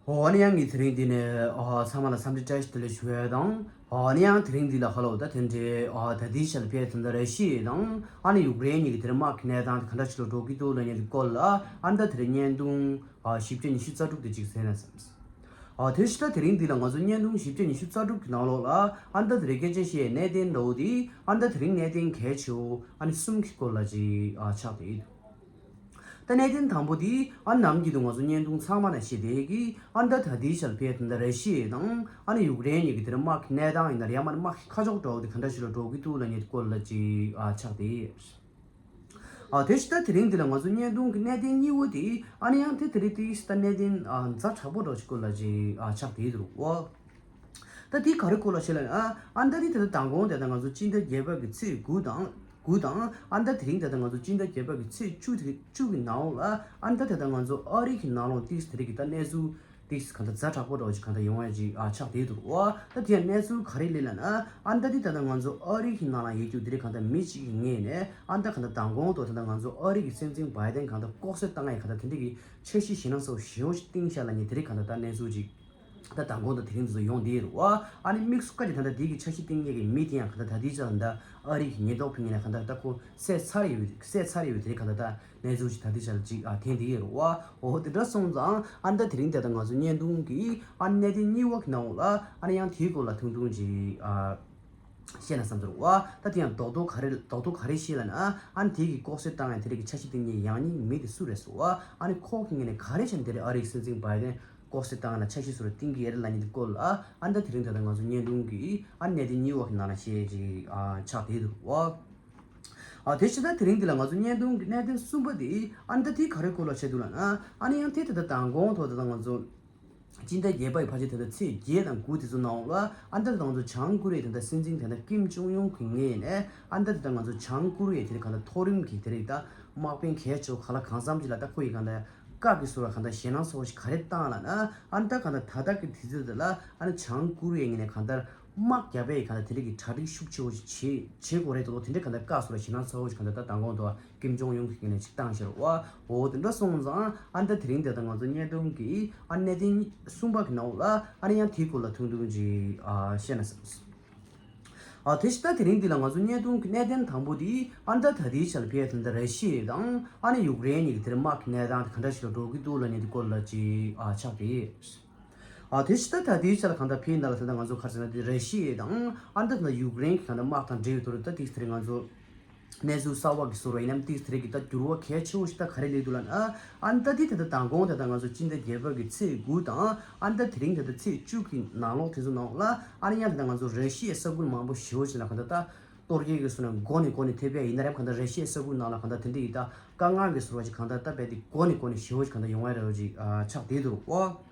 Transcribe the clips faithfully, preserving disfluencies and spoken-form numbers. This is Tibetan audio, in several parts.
ཨོ་ཨ་ནི་ཡང་ངས་དེ་རིང་འདི་ནས་ཨ་ཚང་མ་ལ་འཚམས་འདྲི་བཀྲ་ཤིས་བདེ་ལེགས་ཞུ་ཡས་དང་། ཨོ་ཨ་ནི་ཡང་དེ་རིང་འདི་ལ་ཧ་ལོ་ད་དེ་འདྲའི་ཨ་ད་ལྟའི་ཆར་ཕེབས་ད་ལྟ་ར་ཤི་ཡ་དང་ཨ་ནི་ཡུཀ་རེན་གཉིས་ཀྱི་དེ་རིང་དམག་གི་གནས་སྟངས་དེ་ག་འདྲ་ཞིག་ལ་འགྲོ་གི་འདུག་ལབ་མཁན་དེ་སྐོར་ལ་ཨ་ནི་ད་དེ་རིང་བརྙན་ཐུང་ཨ་བཞི་བརྒྱ་ཉི་ཤུ་རྩ་དྲུག་དེ་གཅིག་གསན་ན་བསམས། ཨ་དེ་བཞིན་ད་དེ་རིང་འདི་ལ་ང་ཚོ་བརྙན་ཐུང་བཞི་བརྒྱ་ཉི་ཤུ་རྩ་དྲུག་གི་ནང་ལོགས་ལ་ཨ་ནི་ད་དེ་རིང་སྐད་ཆ་བཤད་གནད་དོན་འདྲ་བོ་དེ་ཨ་ནི་ད་དེ་རིང་གནད་དོན་གལ་ཆེ་བོ་ཨ་ནི་གསུམ་གྱི་སྐོར་ལ་ཅིག་ཨ་ཆགས་བསྡད་ཡོད། ད་གནད་དོན་དང་པོ་དེ་ཨ་ནམ་གྱི་དུ་ང་ཚོ་བརྙན་ཐུང་ཚང་མ་ན་བཤད་བསྡད་ཀྱི་ཨ་ནི་ད་ད་ལྟའི་ཆར་ཕེབས་ད་ལྟ་ར་ཤི་ཡ་དང་ཨ་ནི་ཡུཀ་རེན་གཉིས་ཀྱི་དེ་རིང་དམག་གི་གནས་སྟངས་ཡིན་ན་རེད་ཡང་མ་ནི་དམག་གི་ཁ་ཕྱོགས་འདྲ་བོ་དེ་ག་འདྲ་ཞིག་ལ་འགྲོ་གི་འདུག་ལབ་མཁན་དེ་སྐོར་ལ་ཅིག་ཨ་ཆགས་བསྡད་ཡོད། ཨ་དེ་བཞིན་ད་དེ་རིང་འདི་ལ་ང་ཚོ་བརྙན་ཐུང་གི་གནད་དོན་གཉིས་པོ་དེ་ཨ་ནི་ཡང་དེ་དེ་རིང་དེ་ད་གནད་དོན་ཨ་ཛ་དྲག་པོ་འདྲ་བོ་ཞིག་སྐོར་ལ་ཅིག་ཨ་ཆགས་བསྡད་ཡོད་རེད་བ། ད་དེ་ག་རེ་སྐོར་ལ་བཤད་ལབ་ན་ཨ་ཨ་ད་དེ་ད་ལྟ་མདང་དགོང་དེ་ད་ང་ཚོ་སྤྱི་ཟླ་བརྒྱད་པ་གི་ཚེས་དགུ་དང་དགུ་དང་ཨ་ད་དེ་རིང་དེ་ད་ང་ཚོ་སྤྱི་ཟླ་བརྒྱད་པ་གི་ཚེས་བཅུ་དེ་བཅུ་གི་ནང་ལ་ཨ་ད་དེ་ད་ང་ཚོ་ཨ་རི་གི་ནང་ལོགས་ཏིག་དེ་རིང་གི་ད་གནས་ཚུལ་ཏིག་ག་ད་ཛ་དྲག་པོ་འདྲ་བོ་ཞིག་ག་ད་ཡོང་ཡ་ཅིག་ཨ་ཆགས་བསྡད་འདུག་བ། ད་དེ་ཡང་གནས་ཚུལ་ག་རེ་སླེབས་ལབ་ན་ཨ་ད་དེ་ད་ད་ང་ཚོ་ཨ་རི་གི་ནང་ལ་ཡོད་རྒྱུ་དེ་རིང་ག་ད་མི་གཅིག་གི་ངོས་ནས་ཨ་ད་ག་ད་མདང་དགོང་དུ་ད་ད་ང་ཚོ་ཨ་རི་གི་སྲིད་འཛིན་བྷའི་ཌེན་ག་ད་ལྐོག་གསོད་བཏང་ཡ་ག་ད་དེ་འདྲ་གི་འཆར་གཞི་ཞེད་སྣང་ཚ་བོ་ཞེ་བོ་ཞིག་བཏིང་ཤག་ལབ་མཁན་དེ་རིང་ག་ད་ད་གནས་ཚུལ་ཅིག་ད་མདང་དགོང་དང་དེ་རིང་འདི་ཚོ་ཡོང་བསྡད་ཡོད་རེད་བ། ཨ་ནི་དམིགས་སུ་བཀར་གྱི་ད་ལྟ་འདི་གི་འཆར་གཞི་བཏིང་མཁན་གྱི་མི་དེ་ཡང་ག་ད་ད་ལྟའི་ཆར་ད་ཨ་རི་གི་ཉེན་རྟོག་པའི་ངོས་ནས་ག་ད་ད་ཁོ་བསད་ཚར་ཡོད་བསད་ཚར་ཡོད་དེ་རིང་ག་ད་ད་གནས་ཚུལ་ཅིག་ད་ལྟའི་ཆར་ཅིག་ཨ་འཐེན་བསྡད་ཡོད་རེད་བ། འོ་དེ་འདྲ་སོང་ཙང་ཨ་ནི་ད་དེ་རིང་ད་ལྟ་ང་ཚོ་བརྙན་ཐུང་གི་ཨ་ནི་གནད་དོན་གཉིས་པ་གི་ནང་ལ་ཨ་ནི་ཡང་དེའི་སྐོར་ལ་ཐུང་ཐུང་ཅིག་ཨ་བཤད་ན་བསམ་ཚོར་བ། ད་དེ་ཡང་རྡོག་རྡོག་ག་རེ་རྡོག་རྡོག་ག་རེ་བཤད་ལབ་ན་ཨ་ནི་དེ་གི་ལྐོག་གསོད་བཏང་ཡ་དེ་རིང་གི་འཆར་གཞི་བཏིང་མཁན་ཡང་སྙིང་མི་དེ་སུ་རེད་ཟེར་བ། ཨ་ནི་ཁོ་གི་ངོས་ནས་ག་རེ་བྱས་ནས་དེ་རིང་ཨ་རིའི་སྲིད་འཛིན་བྷའི་ཌེན་ལྐོག་གསོད་བཏང་ཡ་ལ་འཆར་གཞི་བཟོ་འདྲ་བཏིང་གི་ཡོད་རེད་ལབ་མཁན་དེ་སྐོར་ལ་ཨ་ནི་ད་དེ་རིང་ད་ལྟ་ང་ཚོ་བརྙན་ཐུང་གི་ཨ་ནི་གནད་དོན་གཉིས་པ་གི་ནང་ལ་བཤད་ཅིག་ཨ་ཆགས་བསྡད་འདུག་བ། ཨ་དེ་བཞིན་ད་དེ་རིང་འདི་ལ་ང་ཚོ་བརྙན་ཐུང་གི་གནད་དོན་གསུམ་པ་དེ་ཨ་ནི་ད་དེ་ག་རེ་སྐོར་ལ་བཤད་འདུག་ལབ་ན་ཨ་ནི་ཡང་དེ་ད་ལྟ་མདང་དགོང་ཐོག་ད་ལྟ་ང་ཚོ་སྤྱི་ཟླ་བརྒྱད་པ་ཡི་ཕལ་ཆེར་ད་ལྟ་ཚེས་བརྒྱད་དང་དགུ་དེ་ཚོ་ནང་ལ་ཨ་ནི་ད་ལྟ་ང་ཚོ་བྱང་ཀོ་རི་ཡའི་ད་ལྟ་སྲིད་འཛིན་ད་ལྟ་ཀིམ་ཅུང་ཡུང་གི་ངོས་ནས་ཨ་ནི་ད་ལྟ་ང་ཚོ་བྱང་ཀོ་རི་ཡའི་དེ་རིང་ག་ད་མཐོ་རིམ་གྱི་དེ་རིང་ད་དམག་དཔོན་གལ་ཆེ་བོ་ག་ལ་གང་འཚམ་ཅིག་ལ་ད་ཁོ་ཡི་ག་ད་བཀའ་གི་ཟུར་ལ་གང་ལྟར་ཞེད་སྣང་ཚ་བོ་ཞིག་ག་རེ་བཏང་ལབ་ན་ཨ་ནི་ད་གང་ལྟར་ད་ལྟ་གི་དུས་ཚོད་འདི་ལ་ཨ་ནི་བྱང་ཀོ་རི་ཡའི་ངོས་ནས་གང་ལྟར་དམག་རྒྱག་པའི་གང་ལྟར་དེ་རིགས་ཀྱི་གྲ་སྒྲིག་ཤུགས་ཆེ་བོ་ཞིག་བྱེད་བྱེད་དགོས་རེད་དོ་དེ་འདྲའི་གང་ལྟར་བཀའ་ཟུར་ལ་ཞེད་སྣང་ཚ་བོ་ཞིག་གང་ལྟར་ད་མདང་དགོང་དུ་ཀིམ་ཇོང་ཡུང་གི་ངོས་ནས་ཅིག་བཏང་ཤར་བ། འོ་དེ་འདྲ་སོང་ཙང་ཨ་ནི་ད་དེ་རིང་འདི་ད་ང་ཚོ་བརྙན་ཐུང་གི་ཨ་ནི་གནད་དོན་གསུམ་པ་གི་ནང་ལ་ཨ་ནི་ཡང་དེའི་སྐོར་ལ་ཐུང་ཐུང་ཅིག་ཨ་བཤད་ན་བསམ། ཨ་དེ་བཞིན་ད་དེ་རིང་འདི་ལ་ང་ཚོ་བརྙན་ཐུང་གི་གནད་དོན་དང་པོ་དེ་ཨ་ནི་ད་ད་ལྟའི་ཆར་ཕེབས་ད་ལྟ་ར་ཤི་ཡ་དང་ཨ་ནི་ཡུཀ་རེན་གཉིས་ཀྱི་དེར་དམག་གི་གནས་སྟངས་དེ་ག་འདྲ་ཞིག་ལ་འགྲོ་གི་འདུག་ལབ་མཁན་དེ་སྐོར་ལ་ཅིག་ཨ་ཆགས་ཏེ། ཨ་དེ་བཞིན་ད་ད་ལྟའི་ཆར་གང་ལྟར་ཕེབས་ན་ལ་ད་ལྟ་ང་ཚོ་ག་རེ་ཟེར་ན་དེ་ར་ཤི་ཡ་དང་ཨ་ནི་ད་ད་ཡུཀ་རེན་གྱི་གང་ལྟར་དམག་དང་འབྲེལ་བའི་ཐོག་ལ་ད་ཏིག་ཙི་དེ་རིང་ང་ཚོ་གནས་ཚུལ་གསར་བ་གི་བཟོ་འདྲ་ཡིན་ནམ་ཏིག་ཙི་དེ་རིང་གི་ད་འགྱུར་བ་གལ་ཆེ་བོ་ཞིག་ད་ག་རེ་སླེབས་འདུག་ལབ་ན་ཨ་ནི་ད་དེ་ད་ལྟ་མདང་དགོང་ད་ལྟ་ང་ཚོ་སྤྱི་ཟླ་བརྒྱད་པ་གི་ཚེས་དགུ་དང་ཨ་ནི་ད་དེ་རིང་ད་ལྟ་ཚེས་བཅུ་གི་ནང་ལོགས་དེ་ཚོ་ནང་ལ་ཨ་ནི་ཡང་ད་ལྟ་ང་ཚོ་ར་ཤི་ཡའི་ས་ཁུལ་མང་པོ་ཞེ་བོ་ཞིག་ལ་གང་ལྟར་ད་གཏོར་རྒོལ་གི་བཟོ་འདྲ་མགོ་ནས་མགོ་ནས་ཐེབས་ཡ་ཡིན་ན་རེད་གང་ལྟར་ར་ཤི་ཡའི་ས་ཁུལ་ནང་ལ་གང་ལྟར་དེ་འདྲ་ཡི་ད་དཀའ་ངལ་གི་བཟོ་འདྲ་ཞིག་གང་ལྟར་ད་རྦད་དེ་མགོ་ནས་མགོ་ནས་ཞེ་བོ་ཞིག་གང་ལྟར་ཡོང་བ་རེད་ཅིག་ཨ་ཆགས་བསྡད་འདུག་ཨོ།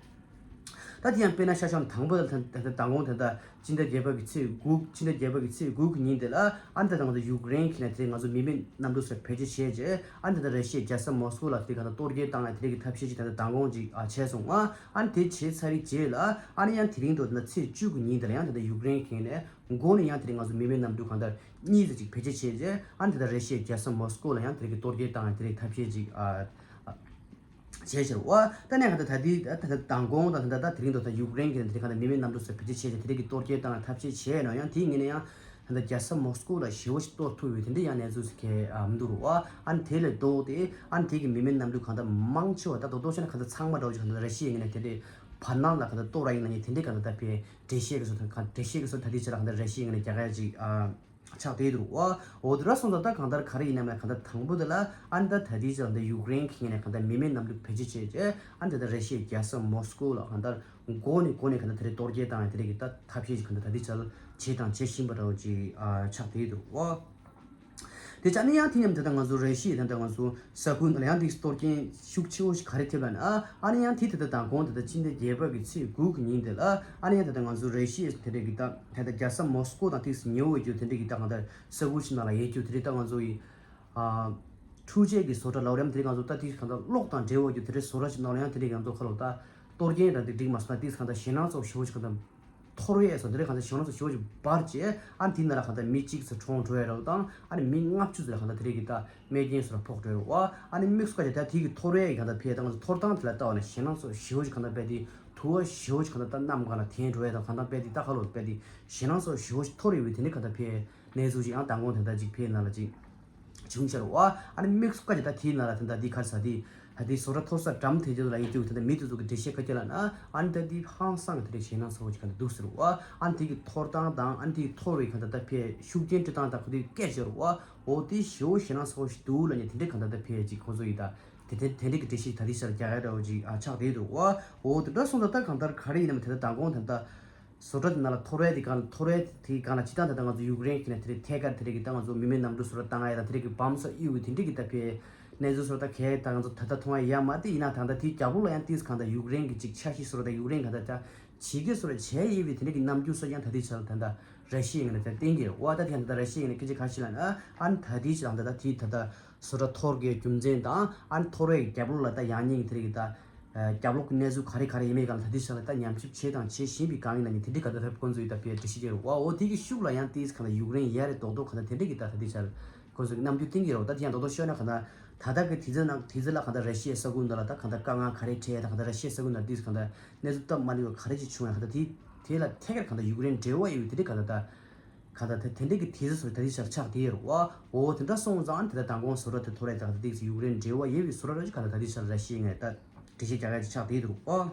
ད་དེ་ཡང་དཔེར་ན་ཤ་ཤམ་དང་པོ་ད་ད་ད་མདང་དགོང་ད་ད་སྤྱི་ཟླ་བརྒྱད་པ་གི་ཚེས་དགུ་སྤྱི་ཟླ་བརྒྱད་པ་གི་ཚེས་དགུ་གི་ཉིན་དེ་ལ་ཨ་ནི་ད་ད་ང་ཚོ་ཡུཀ་རེན་གྱི་ནས་དེ་ང་ཚོ་མི་མེད་གནམ་གྲུ་ཚོ་བེད་སྤྱོད་བྱས་རྗེས་ཨ་ནི་ད་ད་ར་ཤི་ཡའི་རྒྱལ་ས་མོ་སི་ཀོ་ལ་དེ་ག་ད་གཏོར་རྒོལ་བཏང་ཡ་དེ་རིགས་ཀྱི་ཐབས་ཤེས་ཅིག་ད་ད་མདང་དགོང་ཅིག་ཨ་བྱས་སོང་ཨ། ཨ་ནི་དེ་བྱས་ཚར་བའི་རྗེས་ལ་ཨ་ནི་ཡང་དེ་རིང་དུ་ད་ཚེས་བཅུ་གི་ཉིན་དེ་ལ་ཡང་ད་ད་ཡུཀ་རེན་གྱི་ནས་མགོ་ནས་ཡང་དེ་རིང་ང་ཚོ་མི་མེད་གནམ་གྲུ་གང་ལྟར་གཉིས་ཙམ་ཅིག་བེད་སྤྱོད་བྱས་རྗེས་ཨ་ནི་ད་ད་ར་ཤི་ཡའི་རྒྱལ་ས་མོ་སི་ཀོ་ལ་ཡང་དེ་རིགས་ཀྱི་གཏོར་རྒོལ་བཏང་ཡ་དེ་རིགས་ཐབས་ཤེས་ཅིག་ཨ། བྱས་ཕྱིར་བ། ད་ནས་གང་ལྟར་ད་ལྟའི་ད་ལྟ་མདང་དགོང་དང་ད་ལྟ་དེ་རིང་དུ་ད་ཡུཀ་རེན་གྱི་དེ་གང་ལྟར་མི་མེད་གནམ་གྲུ་ཚོ་བེད་སྤྱོད་བྱས་ཏེ་དེ་རིགས་ཀྱི་གཏོར་རྒོལ་བཏང་བའི་ཐབས་ཤེས་བྱས་ཡོད་ན་ཡང་དེའི་ངོས་ནས་ཡང་ད་ལྟ་རྒྱལ་ས་མོ་སི་ཀོ་ལ་ཞེ་བོ་ཞིག་གཏོར་ཐུབ་ཡོད་དེ་འདྲ་ཡང་གནས་ཚུལ་ཞིག་གས་མི་འདུག་རུ་བ། ཨ་ནི་དེ་ལས་ལྡོག་སྟེ་ཨ་ནི་དེ་གི་མི་མེད་གནམ་གྲུ་གང་ལྟར་མང་ཆེ་བ་ད་རྡོག་རྡོག་བྱས་ན་གང་ལྟར་ཚང་མ་འདྲ་བོ་ཞིག་གང་ལྟར་ར་ཤི་ཡའི་ངོས་ནས་དེ་འདྲའི་བར་སྣང་ལ་གང་ལྟར་གཏོར་ར་ཡིན་ན་ཡང་དེ་འདྲའི་གང་ལྟར་ད་ཕའི་འགྲེལ་བཤད་ཀྱི་སོ་ད་གང་འགྲེལ་བཤད་ཀྱི་སོ་ད་ལྟའི་ཆ་ལ་གང་ལྟར་ར་ཤི་ཡའི་ངོས་ནས་རྒྱག་ཡ་ཅིག་ཨ། ཆགས་བསྡད་འདུག་ཨོ། འོ་དེ་འདྲ་སོང་ཙང་ད་གང་ལྟར་ག་རེ་ཡིན་ནམ་ལ་གང་ལྟར་དང་པོ་དེ་ལ་ཨ་ནི་ད་ད་ལྟའི་ཆར་ད་ཡུཀ་རེན་གྱི་ངོས་ནས་གང་ལྟར་མི་མེད་གནམ་གྲུ་བེད་སྤྱོད་བྱས་རྗེས་ཨ་ནི་ད་ལྟ་ར་ཤི་ཡའི་རྒྱལ་ས་མོ་སི་ཀོ་ལ་གང་ལྟར་མགོ་ནས་མགོ་ནས་གང་ལྟར་དེ་རིགས་གཏོར་རྒོལ་བཏང་བའི་དེ་རིགས་ཀྱི་ད་ཐབས་ཤེས་ཀྱི་གང་ལྟར་ད་ལྟའི་ཆར་བྱས་དང་བྱེད་བཞིན་པ་འདྲ་བོ་ཅིག་ཨ་ཆགས་བསྡད་འདུག་ཨོ། དེ་ཆ་ནི་ཡང་དེ་མཉམ་དུ་ད་ང་ཚོ་ར་ཤི་ཡའི་ད་ལྟ་ང་ཚོ་ས་ཁུལ་ནང་ལ་ཡང་དེ་གཏོར་སྐྱོན་ཤུགས་ཆེ་བོ་ཞིག་ག་རེ་ཐེབས་ལབ་ན་ཨ་ཨ་ནི་ཡང་དེ་ད་ལྟ་དང་གོང་དེ་ད་སྤྱི་ཟླ་བརྒྱད་པ་གི་ཚེས་དགུ་གི་ཉིན་དེ་ལ་ཨ་ནི་ཡང་ད་ལྟ་ང་ཚོ་ར་ཤི་ཡའི་དེ་འདྲ་གི་ད་ད་ལྟ་རྒྱལ་ས་མོ་སི་ཀོ་དང་ཏིག་ཙམ་ཉེ་བོ་ཡོད་རྒྱུ་དེ་འདྲ་གི་ད་གང་ལྟར་ས་ཁུལ་ཞིག་ནང་ལ་ཡོད་རྒྱུ་དེ་འདྲ་ད་ང་ཚོ་ཡི་ཨ་འཕྲུལ་ཆས་ཀྱི་བཟོ་གྲྭ་ལབ་རེད་དེ་འདྲ་ང་ཚོ་ད་ཏིག་གང་ལྟར་གློག་དང་འབྲེལ་བ་ཡོད་རྒྱུ་དེ་འདྲ་བཟོ་གྲྭ་ཞིག་ནང་ལ་ཡང་དེ་འདྲ་ང་ཚོ་ཁ་ལོ་ད་གཏོར་སྐྱོན་ར་དེ་འགྲིག་མ་སོང་ན་ཏིག་ཙམ་གང་ལྟར་ཞེད་སྣང་ཚ་བོ་ཞེ་བོ་ཞིག་གང་ལྟར། ཐོར་བའི་སོ་དེ་རིང་གང་ཚ་ཞོ་ནོ་སོ་ཞོ་ཅིག་འབར་རྗེས་ཨ་ནི་དེའི་ནང་ལ་གང་ཚ་མི་གཅིག་ཚོ་གྲོངས་འགྲོ་ཡ་རོ་དང་ཨ་ནི་མི་ལྔ་བཅུ་ཙམ་ལ་གང་ཚ་དེ་རིང་གི་ད་རྨས་སྐྱོན་སོ་ར་ཕོག་འགྲོ་ཡ་རོ་ཨ་ནི་དམིགས་སུ་བཀར་ཏེ་ད་དེའི་གི་ཐོར་བའི་གི་གང་ཚ་ཕེ་ད་ང་ཚོ་ཐོར་སྟངས་དེ་ལ་ལྟ་བ་ན་ཞེད་སྣང་སོ་ཞོ་ཅིག་གང་ཚ་རྦད་དེ་ འུ་བ་ཞེ་པོ་ཅིག་གང་ལྟར་གནམ་གང་ལ་འཐེན་འགྲོ་ཡ་དང་གང་ལྟར་དཔེ་དེ་ད་ཁ་ལོ་དཔེ་དེ་ཞེད་སྣང་ཚ་བོ་ཞེ་པོ་ཅིག་འཐོར་ཡོད་པའི་དེ་འདྲའི་གང་ལྟར་ཕའི་གནས་ཚུལ་ཅིག་ཡང་མདང་དགོང་དེ་འདྲ་ཅིག་ཕའི་ནང་ལ་ཅིག་བྱུང་ཤར་བ། ཨ་ནི་དམིགས་སུ་བཀར་ཅིག་ད་དེའི་ནང་ལ་དེ་འདྲ་དེའི་ཁར་ས་དེ་ད་དེའི་བཟོ་གྲྭ་འཐོར་ས་འགྲམ་དེ་ཚོ་ལ་ཡིན་དུས་དེ་འདྲ་མི་དེ་ཚོ་གི་འགྲེལ་བཤད་ག་རེ་ལབ་ན། ཨ་ནི་ད་དེའི་ཧང་སང་གི་དེ་འདྲའི་ཞེད་སྣང་ཚ་བོ་ཅིག་གང་ལྟར་འདུག་ཟེར་བ། ཨ་ནི་དེ་གི་འཐོར་སྟངས་དང་ཨ་ནི་དེ་གི་འཐོར་བའི་གང་ལྟར་ད་ཕའི་ཤུགས་རྐྱེན་སྤྲོད་སྟངས་དང་ཁོ་དེ་སྐད་ཆ་རུ་བ། འོ་དེ་ཞེ་པོ་ཞེད་སྣང་ཚ་བོ་ཞིག་འདུག་ལབ་ནས་དེ་འདྲའི་གང་ལྟར་ད་ཕའི་ཅིག་ཁོ་ཚོ་ཡིས་ད། དེ་དེ་དེ་འདྲའི་གི་འགྲེལ་བཤད་ད་ལྟའི་ཆར་རྒྱག་ཡ་འདྲ་བོ་ཅིག་ཨ་ཆགས་བསྡད་འདུག་བ། འོ་དེ་འདྲ་སོང་ཙང་ད་གང་ལྟར་ག་རེ་ཡིན་ནམ། དེ་ལྟར་མདང་དགོང་དེ་ལྟར་བཟོ་གྲྭ་དེ་ནང་ལ་འཐོར་བའི་དེ་གང་འཐོར་བའི་དེ་གང་ལ་སྤྱི་བཏང་དེ་ལྟར་ང་ཚོ་ཡུཀ་རེན་གྱི་ནས་དེ་རིགས་ཐད་ཀར་དེ་རིགས་ཀྱི་ད་ང་ཚོ་མི་མེད་གནམ་གྲུ་བཟོ་གྲྭ་བཏང་ཡ་དང་དེ་རིགས་ཀྱི་བམ་སོགས་གཡུག་གི་དེ་འདྲའི་གི་ད་ཕའི་གནས་ཚུལ་སོགས་ད་གས་ད་ང་ཚོ་ད་ལྟ་མཐོང་ཡ་ཡ་མ་དེ་ཡིན་ན་ད་ལྟ་དེའི་རྒྱབ་ལོགས་ལ་ཡང་ཏིས་གང་ལྟར་ཡུཀ་རེན་གྱི་ཅིག་འཆར་གཞི་སོགས་ད་ཡུཀ་རེན་གང་ལྟར་ད་བྱེད་ཀྱི་སོགས་བྱས་ཡིན་པའི་དེ་འདྲའི་གི་རྣམ་འགྱུར་སོགས་ཀྱང་ད་ལྟའི་ཆར་ད་ལྟ་ར་ཤི་ཡའི་ངོས་ནས་ད་བསྟན་གྱི་རེད་བ། ད་དེ་ཡང་ད་ལྟ་ར་ཤི་ཡའི་ངོས་ནས་སྐད་ཆ་ག་རེ་བཤད་ལབ་ན། ཨ་ནི་ད་ལྟའི་ཆར་ད་ལྟ་དེའི་ད་ལྟ་བཟོ་གྲྭ་འཐོར་གྱི་རྒྱུ་མཚན་དང་ཨ་ནི་འཐོར་བའི་རྒྱབ་ལོགས་ལ་ད་ཡང་སྙིང་དེ་རིགས་ད་རྒྱབ་ལོགས་ཀྱི་གནས་ཚུལ་ག་རེ་ག་རེ་ཡིན་མིན་གང་ལ་ད་ལྟའི་ཆར་ལ་ད་ཉམས་ཞིབ་བྱས་དང་བྱེད་བཞིན་པའི་སྒང་ཡིན་ན་ནི་དེ་འདྲའི་ག་ད་ད་ཁོང་ཚོས་ད་ཕའི་འགྲེལ་བཤད་བྱས་རེད་བ། འོ་དེ་གི་ཤུགས་ལ་ཡང་ཏིས་གང་ལ་ཡུཀ་རེན་ཡ་རེ་རྡོག་རྡོག་གང་ལ་དེ་འདྲའི་གི་ད་ད་ལྟའི་ཆར་ཁོང་ཚོས་རྣམ་འགྱུར་བསྟན་གྱི་རེད་བ། ད་དེ་ཡང་རྡོག་རྡོག་ཤོད་ན་གང་ལ་ད་ལྟ་གི་དུས་ཚོད་ནང་དུས་ཚོད་ལ་གང་ལ་ར་ཤི་ཡའི་ས་ཁུལ་འདི་ལ་ད་གང་ལ་དཀའ་ངལ་ག་རེ་འཕྲད་ཡ་དང་གང་ལ་ར་ཤི་ཡའི་ས་ཁུལ་ནང་ཏིས་གང་ལ་གནས་ཚུལ་སྟབས་མ་ལེགས་པ་ག་རེ་ཅིག་བྱུང་ཡ་གང་ལ་དེ་དེ་ལ་ཐད་ཀར་གང་ལ་ཡུཀ་རེན་འབྲེལ་བ་ཡོད་པའི་དེ་འདྲའི་གང་ལ་ད། ག་ད་དེ་དེ་འདྲའི་གི་དེ་ཚོ་ད་ལྟའི་ཆར་ཆགས་བསྡད་ཡོད་རེད་བ། འོ་དེ་འདྲ་སོང་ཙང་དེ་ལྟར་མདང་དགོང་བཟོ་གྲྭ་དེ་ཐོར་ཡ་ད་ད་ལྟའི་ཡུཀ་རེན་འབྲེལ་བ་ཡོད་པའི་བཟོ་གྲྭ་རེད་ཅིག་ག་ད་ད་ལྟའི་ཆར་ར་ཤི་ཡའི་ངོས་ནས་ད་འགྲེལ་བཤད་རྒྱག་ཡ་ཅིག་ཆགས་བསྡད་ཡོད་རེད་བ།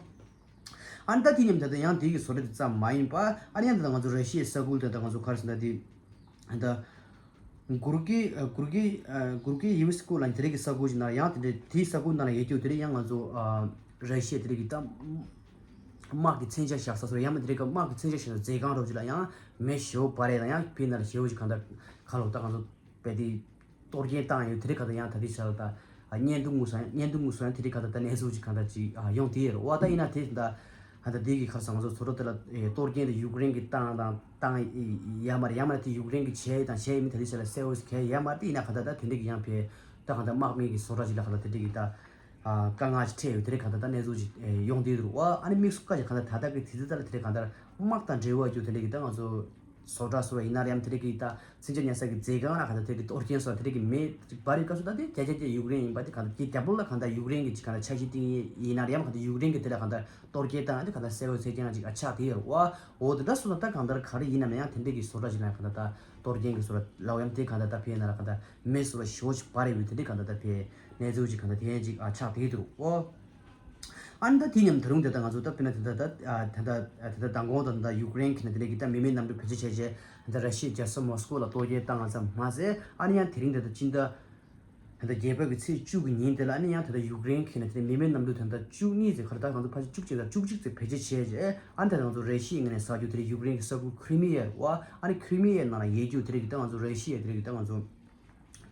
ཨ་ནི་ད་དེ་མཉམ་ད་ལྟ་ཡང་དེ་གི་བཟོ་གྲྭ་དེ་ཙམ་མ་ཡིན་པ། ཨ་ནི་ཡང་ད་ལྟ་ང་ཚོ་ར་ཤི་ཡའི་ས་ཁུལ་དེ་ད་ང་ཚོ་ག་རེ་ཟེར་ན་དེ་ད་གུར་གི་གུར་གི་གུར་གི་ཡིབ་སི་ཀུ་ལ་དེ་རིགས་ཀྱི་ས་ཁུལ་ཞིག་ནང་ཡང་དེ་འདྲའི་དེའི་ས་ཁུལ་ནང་ལ་ཡོད་རྒྱུ་དེ་རིགས་ཡང་ང་ཚོ་ར་ཤི་ཡ་དེ་རིགས་ཀྱི་ད། དམག་གི་མཚོན་ཆ་བཞག་ས་སོགས་ཡང་མིན་དེ་རིགས་ཀྱི་དམག་གི་མཚོན་ཆ་བཞག་ས་མཛོད་ཁང་རོབ་ཅིག་ལ་ཡང་མེ་ཞེ་པོ་འབར་ཡ་དང་ཡང་ཕི་ནར་ཞེ་པོ་ཅིག་གང་ལྟར་ཁ་ལོ་ད་གང་ཚོ་བེ་དེ་གཏོར་སྐྱོན་བཏང་ཡོད་དེ་རིགས་གང་ལྟར་ཡང་ད་དེ་ཆ་ལ་ད་བརྙན་ཐུང་ངུ་སོང་བརྙན་ཐུང་ངུ་སོང་ཡང་དེ་རིགས་གང་ལྟར་ད་གནས་ཚུལ་ཅིག་གང་ལྟར་ཅིག་ཡོང་དེ་ཡོད་རེད་བ། ད་ཡིན་ན་དེ་ད་གང་ལྟར་དེ་གི་ཁ་སང་ཚོ་ཚོ་རོ་དེ་ལ་གཏོར་སྐྱོན་དེ་ཡུཀ་རེན་གྱི་བཏང་དང་བཏང་ཡ་མ་རེད། ཡ་མ་རེད་དེ་ཡུཀ་རེན་གྱི་བྱས་དང་བྱས་ཡིན་མིན་ད་དེ་ཆ་ལ་གསལ་བོ་གལ་ཡ་མ་རེད། དེ་ཡིན་ན་གང་ལྟར་ད་དེ་འདྲས་ཀྱི་ཡང་བས་ད་གང་ལྟར་དམག་མི་གི་བཟོ་གྲྭ་ཅིག་ལ་གང་ལྟར་དེ་འདྲས་ཀྱི་ད། དཀའ་ངལ་ཅིག་འཕྲད་ཡོད་དེ་རིགས་གང་ལྟར་ད་གནས་ཚུལ་ཅིག་ཡོང་བསྡད་འདུག་བ། ཨ་ནི་དམིགས་སུ་བཀར་ཅིག་གང་ལྟར་ད་ལྟ་གི་དུས་ཚོད་ད་ལ་དེ་རིགས་གང་ལྟར་དམག་དང་འབྲེལ་བ་ཡོད་དེ་རིགས་ད་ང་ཚོ་བཟོ་གྲྭ་སོགས་ཡིན་ན་ཡང་དེ་རིགས་ཀྱི་ད་མཚོན་ཆ་ཉར་ས་གི་མཛོད་ཁང་ལ་གང་ལྟར་དེ་རིགས་གཏོར་སྐྱོན་སོགས་དེ་རིགས་ཀྱི་མེ་འབར་བའི་སྐབས་སུ་ད་དེ་བརྒྱ་ཆ་བརྒྱ་ཡུཀ་རེན་ཡིན་པ་དེ་གང་ལྟར་དེ་རྒྱབ་ལོགས་ལ་གང་ལྟར་ཡུཀ་རེན་གྱི་ཅིག་གང་ལྟར་འཆར་གཞི་བཏིང་ཡིན་ན་ཡང་གང་ལྟར་ཡུཀ་རེན་གྱི་དེ་ལ་གང་ལྟར་གཏོར་སྐྱོན་བཏང་ཡ་དེ་གང་ལྟར་གསལ་བོ་གསལ་རྐྱང་ཅིག་ཨ་ཆགས་བསྡད་ཡོད་རེད་བ། འོ་དེ་འདྲ་སོང་ན་ད་གང་ལྟར་ག་རེ་ཡིན་ནམ་ཡང་དེ་འདྲས་ཀྱི་བཟོ་གྲྭ་ཅིག་ལ་གང་ལྟར་ད་གཏོར་སྐྱོན་གྱི་བཟོ་གྲྭ་ལབ་ཡང་དེ་གང་ལྟར་ད་ཕེ་ན་ལ་གང་ལྟར་མེ་སོགས་ལ་ཞེ་པོ་ཅིག་འབར་ཡོད་དེ་འདྲས་གང་ལྟར་ད་ཕེ་གནས་ཚུལ་ཅིག་གང་ལྟར་དེ་ཡན་ཅིག་ཨ་ཆགས་བསྡད་འདུག་ཨོ། ཨ་ནི་ད་དེ་མཉམ་ད་རུང་དེ་ད་ང་ཚོ་ད་དཔེར་ན་དེ་ད་ད་ད་ད་ད་མདང་དགོང་དང་ད་ཡུཀ་རེན་གྱི་ནང་དེ་འདྲས་ཀྱི་ད་མི་མེད་གནམ་གྲུ་བེད་སྤྱོད་བྱས་རྗེས་ད་ར་ཤི་ཡའི་རྒྱལ་ས་མོ་སི་ཀོ་ལ་གཏོར་སྐྱོན་བཏང་བ་ཙམ་མ་ཟད་ཨ་ནི་ཡང་དེ་རིང་དེ་ད་སྤྱི་ཟླ་ད་ལྟ་བརྒྱད་པ་གི་ཚེས་བཅུ་གི་ཉིན་དེ་ལ་ཨ་ནི་ཡང་ད་ལྟ་ཡུཀ་རེན་གྱི་ནང་དེ་མི་མེད་གནམ་གྲུ་ད་ལྟ་གང་ཚོ་ཕལ་ཆེར་བཅུ་གཅིག་དང་བཅུ་གཅིག་ཙམ་བེད་སྤྱོད་བྱས་རྗེས་ཨ་ནི་ད་ལྟ་ང་ཚོ་ར་ཤི་ཡའི་ངོས་ནས་ཟ་རྒྱུ་དེ་རིང་ཡུཀ་རེན་གྱི་ས་ཁུལ་ཁི་རི་མི་ཡ་རེད་བ། ཨ་ནི་ཁི་རི་མི་ཡའི་ནང་ལ་ཡོད་རྒྱུ་དེ་རིང་གི་ད་ང་ཚོ་ར་ཤི་ཡའི་དེ་རིང་གི་ད་ང་ཚོ་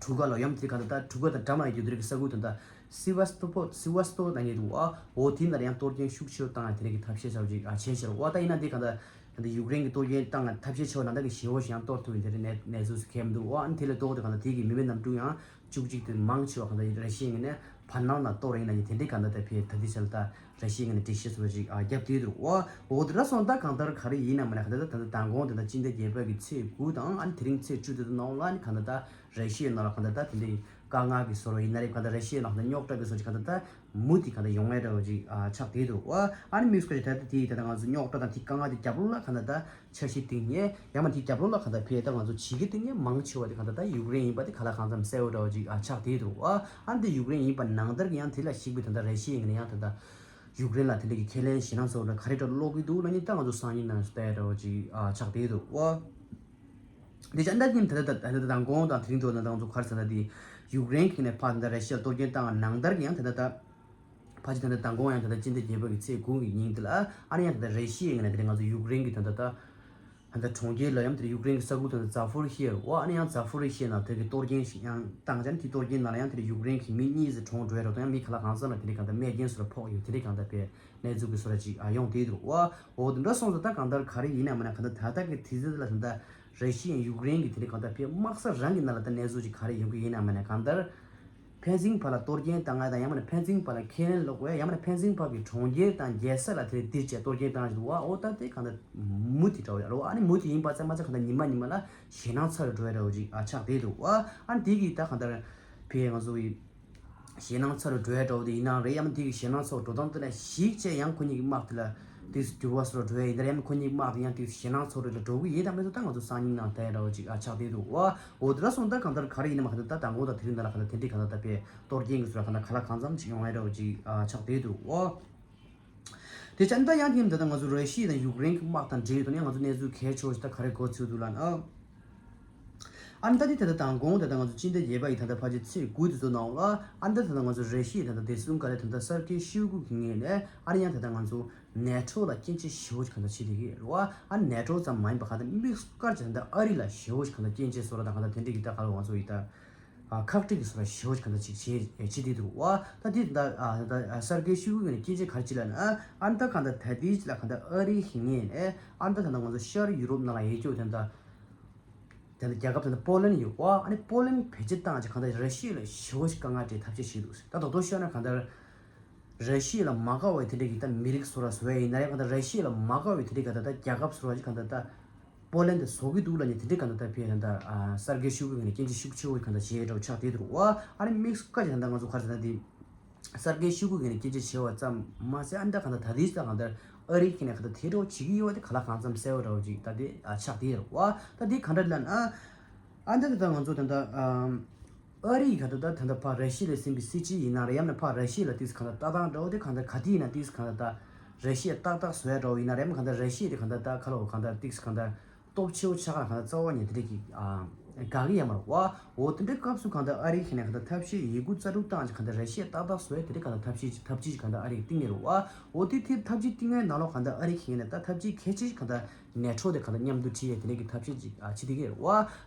གྲུ་ཁ་ལ་ཡོད་དེ་རིང་གང་ལྟར་ད་གྲུ་ཁ་དང་འགྲམ་ལ་ཡོད་རྒྱུ་དེ་རིང་གི་ས་ཁུལ་དེ་ད་སི་ཝ་སྟོ་པོ་སི་ཝ་སྟོ་ནང་ཡོད་འདུག་བ། འོ་དེ་ནང་ལ་ཡང་གཏོར་སྐྱོན་ཤུགས་ཆེ་བོ་བཏང་ཡ་དེ་རིང་གི་ཐབས་ཤེས་བྱ་བ་ཅིག་ཨ་བྱས་ཤར་བ། ད་ཡིན་ན་དེ་གང་ལྟར་ད་ལྟ་ཡུཀ་རེན་གྱི་གཏོར་སྐྱོན་བཏང་ཡ་ཐབས་ཤེས་ཆེ་བ་ནང་ད་གི་ཞེ་བོ་ཞིག་ཡང་གཏོར་ཐུབ་ཡ་དེ་རིང་གནས་གནས་ཚུལ་ཞིག་གལ་མི་འདུག་བ། ཨ་ནི་དེ་ལས་ལྡོག་སྟེ་གང་ལྟར་དེ་གི་མི་མེད་གནམ་གྲུ་ཡང་བཅུ་གཅིག་དེ་མང་ཆེ་བ་གང་ལྟར་ར་ཤི་ཡའི་ངོས་ནས་བར་སྣང་ལ་གཏོར་ཡིན་ན་ཡང་དེ་འདྲའི་གང་ལྟར་ད་ཕེ་ད་ལྟའི་ཆར་ད་ར་ཤི་ཡའི་ངོས་ནས་འགྲེལ་བཤད་བཟོ་འདྲ་ཅིག་ཨ་བརྒྱབ་བསྡད་འདུག་བ། འོ་དེ་འདྲ་སོང་ད་གང་ལྟར་ག་རེ་ཡིན་ན་མིན་ན་གང་ལྟར་ད་ད་ལྟ་མདང་དགོང་དེ་ད་སྤྱི་ཟླ་བརྒྱད་པ་གི་ཚེས་དགུ་དང་ཨ་ནི་དེ་རིང་ཚེས་བཅུ་དེ་ཚོ་ནང་ལ་ཨ་ནི་གང་ལྟར་ད་ར་ཤི་ཡའི་ནང་ལ་གང་ལྟར་ད་དེ་འདྲའི་དཀའ་ངལ་གྱི་བཟོ་འདྲ་ཡིན་ན་རེད། གང་ལྟར་ར་ཤི་ཡའི་ནང་ལ་རྙོག་དྲ་གི་བཟོ་འདྲ་ཅིག་གང་ལྟར་ད་མུ་མཐུད་གང་ལྟར་ཡོང་ཡ་འདྲ་བོ་ཅིག་ཨ་ཆགས་བསྡད་འདུག་བ། ཨ་ནི་དམིགས་སུ་བཀར་ད་ལྟ་དེ་ད་ལྟ་ང་ཚོ་རྙོག་དྲ་དང་དེ་དཀའ་ངལ་དེ་རྒྱབ་ལོགས་ལ་གང་ལྟར་ད་འཆར་གཞི་བཏིང་ནས་ཡང་མ་དེ་རྒྱབ་ལོགས་ལ་གང་ལྟར་ཕེ་ད་ང་ཚོ་བྱེད་ཀྱི་བཏིང་ནས་མང་ཆེ་བ་དེ་གང་ལྟར་ད་ཡུཀ་རེན་ཡིན་པ་དེ་ག་ལ་གང་འཚམ་གསལ་བོ་འདྲ་བོ་ཅིག་ཨ་ཆགས་བསྡད་འདུག་བ། ཨ་ནི་དེ་ཡུཀ་རེན་ཡིན་པ་ནང་ལྟར་གྱི་ཡང་དེ་ལ་གཞིགས་པའི་ད་ལྟ་ར་ཤི་ཡའི་ངོས་ནས་ཡང་ད་ལྟ་ཡུཀ་རེན་ལ་དེ་འདྲ་གི་ཁས་ལེན་ཞེད་སྣང་ཚ་བོ་འདྲ་ག་རེ་འདྲ་སློག་གི་འདུག་ལབ་ནི་ད་ང་ཚོ་སང་ཉིན་ནང་ལྟ་ཡ་འདྲ་བོ་ཅིག་ཨ་ཆགས་བསྡད་འདུག་བ། དེ་ཅང་ད་ཉིན་ད་ལྟ་ད་ལྟ་མདང་དགོང་དང་དེ་རིང་དུ་ན་ང་ཚོ་ག་རེ་ཟེར་ན་དེ་ཡུཀ་རེན་གྱི་ནས་ཕར་འདི་ར་ཤི་ཡར་གཏོར་སྐྱོན་བཏང་བ་ནང་ལྟར་གྱི་ཡང་ད་ལྟ་ད་ཕལ་ཆེར་ད་ལྟ་མདང་དགོང་ཡང་ད་ལྟ་སྤྱི་ཟླ་བརྒྱད་པ་གི་ཚེས་དགུ་གི་ཉིན་དེ་ལ་ཨ་ནི་ཡང་ད་ལྟ་ར་ཤི་ཡའི་ངོས་ནས་དེ་རིང་ང་ཚོ་ཡུཀ་རེན་གྱི་ད་ལྟ་ད་ད་གྲོང་ཁྱེར་ལ་ཡང་དེ་ཡུཀ་རེན་གྱི་ས་ཁུལ་ད་ལྟ་ཛ་ཕོ་རི་ཤི་ཡར་བ་ཨ་ནི་ཡང་ཛ་ཕོ་རི་ཤི་ཡའི་ནང་དེ་གི་གཏོར་སྐྱོན་ཞིག་ཡང་བཏང་ཅང་དེ་གཏོར་སྐྱོན་ནང་ལ་ཡང་དེ་ཡུཀ་རེན་གྱི་མི་གཉིས་ཙམ་གྲོངས་འགྲོ་ཡ་རོ་དང་ཡང་མི་ག་ལ་གང་ས་ལ་དེ་རིང་གང་ལྟར་རྨས་སྐྱོན་སོགས་ལ་ཕོག་ཡོད་དེ་རིང་གང་ལྟར་པའི་གནས་ཚུལ་གྱི་བཟོ་འདྲ་ཅིག་ཨ་ཡོང་བསྡད་འདུག་བ། འོ་དེ་འདྲ་སོང་ཙང་ད་གང་ལྟར་ག་རེ་ཡིན་ན་མིན་ན་གང་ལྟར་ད་ལྟ་གི་དུས་ཚོད་ལ་ད་ལྟ་ར་ཤི་ཡ་ཡུཀ་རེན་གྱི་དེ་འདྲ་གང་ལྟར་ཕའི་དམག་ས་རང་གི་ནང་ལ་ད་གནས་ཚུལ་ཅིག་ག་རེ་ཡོང་གི་ཡིན་ན་མིན་ན་གང་ལྟར་ཕན་ཚུན་བར་ལ་གཏོར་སྐྱོན་བཏང་ཡ་དང་ཡང་མིན་ན་ཕན་ཚུན་བར་ལ་ཁས་ལེན་སློག་དགོས་ཡ་ཡང་མིན་ན་ཕན་ཚུན་བར་གྱི་གྲོང་ཁྱེར་དང་རྒྱལ་ས་ལ་དེ་འདིར་བྱས་གཏོར་སྐྱོན་བཏང་ཡ་ཞིག་འདུག་བ། འོ་ད་དེ་གང་ལྟར་མུ་མཐུད་འདྲ་བོ་ཡ་རོ་ཨ་ནི་མུ་མཐུད་ཡིན་པ་ཙམ་མ་ཚད་གང་ལྟར་ཉི་མ་ཉི་མ་ལ་ཞེད་སྣང་ཚ་རུ་འགྲོ་ཡ་འདྲ་བོ་ཅིག་ཨ་ཆགས་བསྡད་འདུག་བ། ཨ་ནི་དེ་གི་ད་གང་ལྟར་ཕའི་ང་ཚོ་གི་ཞེད་སྣང་ཚ་རུ་འགྲོ་ཡ་འདྲ་བོ་དེ་ཡིན་ནའང་རེད། ཡང་མིན་དེ་གི་ཞེད་སྣང་ཚ་བོ་འགྲོ་སྟངས་དེ་ལ་གཞིགས་བྱས་ཡང་ཁོ་གཉིས་ཀྱི་དམག་དེ་ལ་ ཏིས་འགྱུར་བ་སོར་འགྲོ་ཡ་ཡིན་ན་ཡང་ཁོ་གཉིས་དམག་དེ་ཡང་ཏིས་ཞེད་སྣང་ཚོར་རེ་ལ་འགྲོ་གི་ཡིན། ད་མེད་ཚོ་ད་ང་ཚོ་སང་ཉིན་ནང་ལྟ་ཡ་འདྲ་བོ་ཅིག་ཨ་ཆགས་བསྡད་འདུག་བ། འོ་དེ་འདྲ་སོང་ད་གང་ལྟར་ག་རེ་ཡིན་ནམ་གང་ལྟར་ད་དང་པོ་དང་དེ་རིང་ད་ལ་གང་ལྟར་དེ་འདྲའི་གང་ལྟར་ད་དཔེ་གཏོར་སྐྱོན་གྱི་སོར་གང་ལྟར་ག་ལ་གང་འཚམ་ཅིག་ཡོང་ཡ་འདྲ་བོ་ཅིག་ཨ་ཆགས་བསྡད་འདུག་བ། དེ་ཅན་ད་ཡང་དེ་ཡིན་ད་ད་ང་ཚོ་ར་ཤི་ཡ་དང་ཡུཀ་རེན་གྱི་དམག་དང་འབྲེལ་ཡོད་དོ་ནས་ང་ཚོ་གནས་ཚུལ་གལ་ཆེ་བོ་ཞིག་ད་ག་རེ་གོ་ཚུལ་འདུག་ལབ་ན། ཨ་ནི་ད་དེ་ད་ལྟ་དང་གོང་ད་ལྟ་ང་ཚོ་སྤྱི་ཟླ་བརྒྱད་པ་ཡི་ད་ལྟ་ཕལ་ཆེར་ཚེས་དགུ་དེ་ཚོ་ནང་ལ་ཨ་ནི་ད་ད་ལྟ་ང་ཚོ་ར་ཤི་ཡའི་ད་ལྟ་བདེ་སྲུང་བཀའ་བློན་ད་ལྟ་སར་ཀེ་ཤོའི་གུ་གི་ངོས་ནས་ཨ་ནི་ཡང་ད་ལྟ་ང་ཚོ་ནེ་ཊོ་ལ་སྐྱོན་བརྗོད་ཞེ་པོ་ཞིག་གང་ལྟར་བྱེད་བསྡད་ཀྱི་རེད་བ། ཨ་ནི་ནེ་ཊོ་ཙམ་མ་ཡིན་པ་གང་ལྟར་དམིགས་བཀར་གྱི་ད་ལྟ་ཨ་རི་ལ་ཞེ་པོ་ཞིག་གང་ལྟར་སྐྱོན་བརྗོད་བཟོ་འདྲ་དང་གང་ལྟར་དེ་འདྲ་གི་ད་ག་ལ་ང་ཚོ་ཡི་ད་ཁག་དཀྲིག་གི་བཟོ་འདྲ་ཞེ་པོ་ཞིག་གང་ལྟར་ཅིག་བྱེད་བྱེད་བསྡད་འདུག་བ། ད་དེ་ད་ད་སར་ཀེ་ཤོའི་གུ་ངོས་ནས་སྐྱོན་བརྗོད་ག་རེ་བྱེད་ལབ་ན་ཨ་ནི་ད་གང་ལྟར་ད་དེའི་ལ་གང་ལྟར་ཨ་རི་གི་ངོས་ནས་ཨ་ནི་ད་ད་ལྟ་ང་ཚོ་ཤར་ཡུ་རོབ་ནང་ལ་ཡོད་རྒྱུ་དེ་ད། དེ་ནས་རྒྱལ་ཁབ་དེ་ནས་པོ་ལན་ཡོད་པ། ཨ་ནི་པོ་ལན་བེད་སྤྱོད་བཏང་ཅིག་གང་ལྟར་ར་ཤི་ཡ་ལ་ཞེ་པོ་ཞིག་དཀའ་ངལ་སྤྲད་ཐབས་ཤེས་བྱེད་འདུག་ད་དོག་དོག་ཤོད་ན་གང་ལྟར་ར་ཤི་ཡ་ལ་མ་དགའ་བའི་དེ་འདྲ་གི་ད་མི་རིགས་སོ་ར་བཟོ་ཡ་ཡིན་ན་ཡང་གང་ལྟར་ར་ཤི་ཡ་ལ་མ་དགའ་བའི་དེ་འདྲ་གི་ད་ལྟ་རྒྱལ་ཁབ་སོ་ར་ཅིག་གང་ལྟར་ད་པོ་ལན་དེ་བཟོ་གི་འདུག་ལབ་ནས་དེ་འདྲ་གང་ལྟར་ད་ཕེ་གང་ལྟར་ཨ་སར་ཀེ་ཤོའི་གུ་ངོས་ནས་སྐྱོན་བརྗོད་ཤུགས་ཆེ་བོ་གང་ལྟར་བྱེད་འདྲ་བོ་ཆགས་བསྡད་འདུག་བ། ཨ་ནི་དམིགས་སུ་བཀར་ཅིག་གང་ལྟར་ང་ཚོ་ག་རེ་ཟེར་ན་དེ། སར་ཀེ་ཤོའི་གུ་ངོས་ནས་སྐྱོན་བརྗོད་བྱས་པ་ཙམ་མ་ཟད་ཨ་ནི་ད་གང་ལྟར་ད་ལྟའི་ཆ་གང་ལྟར་ཨ་རི་གི་ནས་གང་ལྟར་དེ་འདྲ་བོ་བྱེད་ཀྱི་ཡོད་པ་དེ་ག་ལ་གང་འཚམ་གསལ་བོ་འདྲ་བོ་ཅིག་ད་དེ་ཨ་ཆགས་བསྡད་ཡོད་རེད་བ། ད་དེ་ག་འདྲ་ལབ་ན་ཨ་ནི་ད་ད་ང་ཚོ་ད་ལྟ་ཨ་རི་གི་གང་ལྟར་ད་ད་ལྟ་ཕར་ར་ཤི་ཡ་ལ་ཟིན་པའི་སྲིད་སྤྱི་ཡིན་ན་རེད་ཡང་ན་ཕར་ར་ཤི་ཡ་ལ་ཏིས་གང་ལྟར་ལྟ་སྟངས་འདྲ་བོ་དེ་གང་ལྟར་ག་དེ་ཡིན་ན་ཏིས་གང་ལྟར་ད་ར་ཤི་ཡ་ཏག་ཏག་བཟོ་ཡ་འདྲ་བོ་ཡིན་ན་རེད་ཡང་གང་ལྟར་ར་ཤི་ཡ་དེ་གང་ལྟར་ད་ག་ལ་བ་གང་ལྟར་ཏིས་གང་ལྟར། སྟོབས་ཆེ་བོ་ཆགས་ག་གང་ལྟར་རྩ་བ་ཉིད་དེ་འདྲ་གི་ཨ་དགའ་གི་ཡོད་མ་རེད་བ། འོ་དེ་འདྲའི་སྐབས་སུ་གང་ལྟར་ཨ་རི་གི་ནས་གང་ལྟར་ཐབས་ཤེས་ཡི་གུ་རྩལ་སྤྲུགས་བཏང་ཅིག་གང་ལྟར་ར་ཤི་ཡ་ཏག་ཏག་བཟོ་ཡ་དེ་འདྲའི་གང་ལྟར་ཐབས་ཤེས་ཅིག་ཐབས་ཇུས་ཅིག་གང་ལྟར་ཨ་རི་གིས་བཏིང་ཡོད་རེད་བ། འོ་དེ་དེ་ཐབས་ཇུས་བཏིང་ཡའི་ནང་ལོགས་གང་ལྟར་ཨ་རི་གི་ནས་ད་ཐབས་ཇུས་གལ་ཆེ་ཞིག་གང་ལྟར་ནེ་ཊོ་དེ་གང་ལྟར་མཉམ་དུ་ཁྲིད་ཡ་དེ་འདྲའི་གི་ཐབས་ཤེས་ཅིག་ཨ་བྱེད་བསྡད་ཀྱི་ཡོད་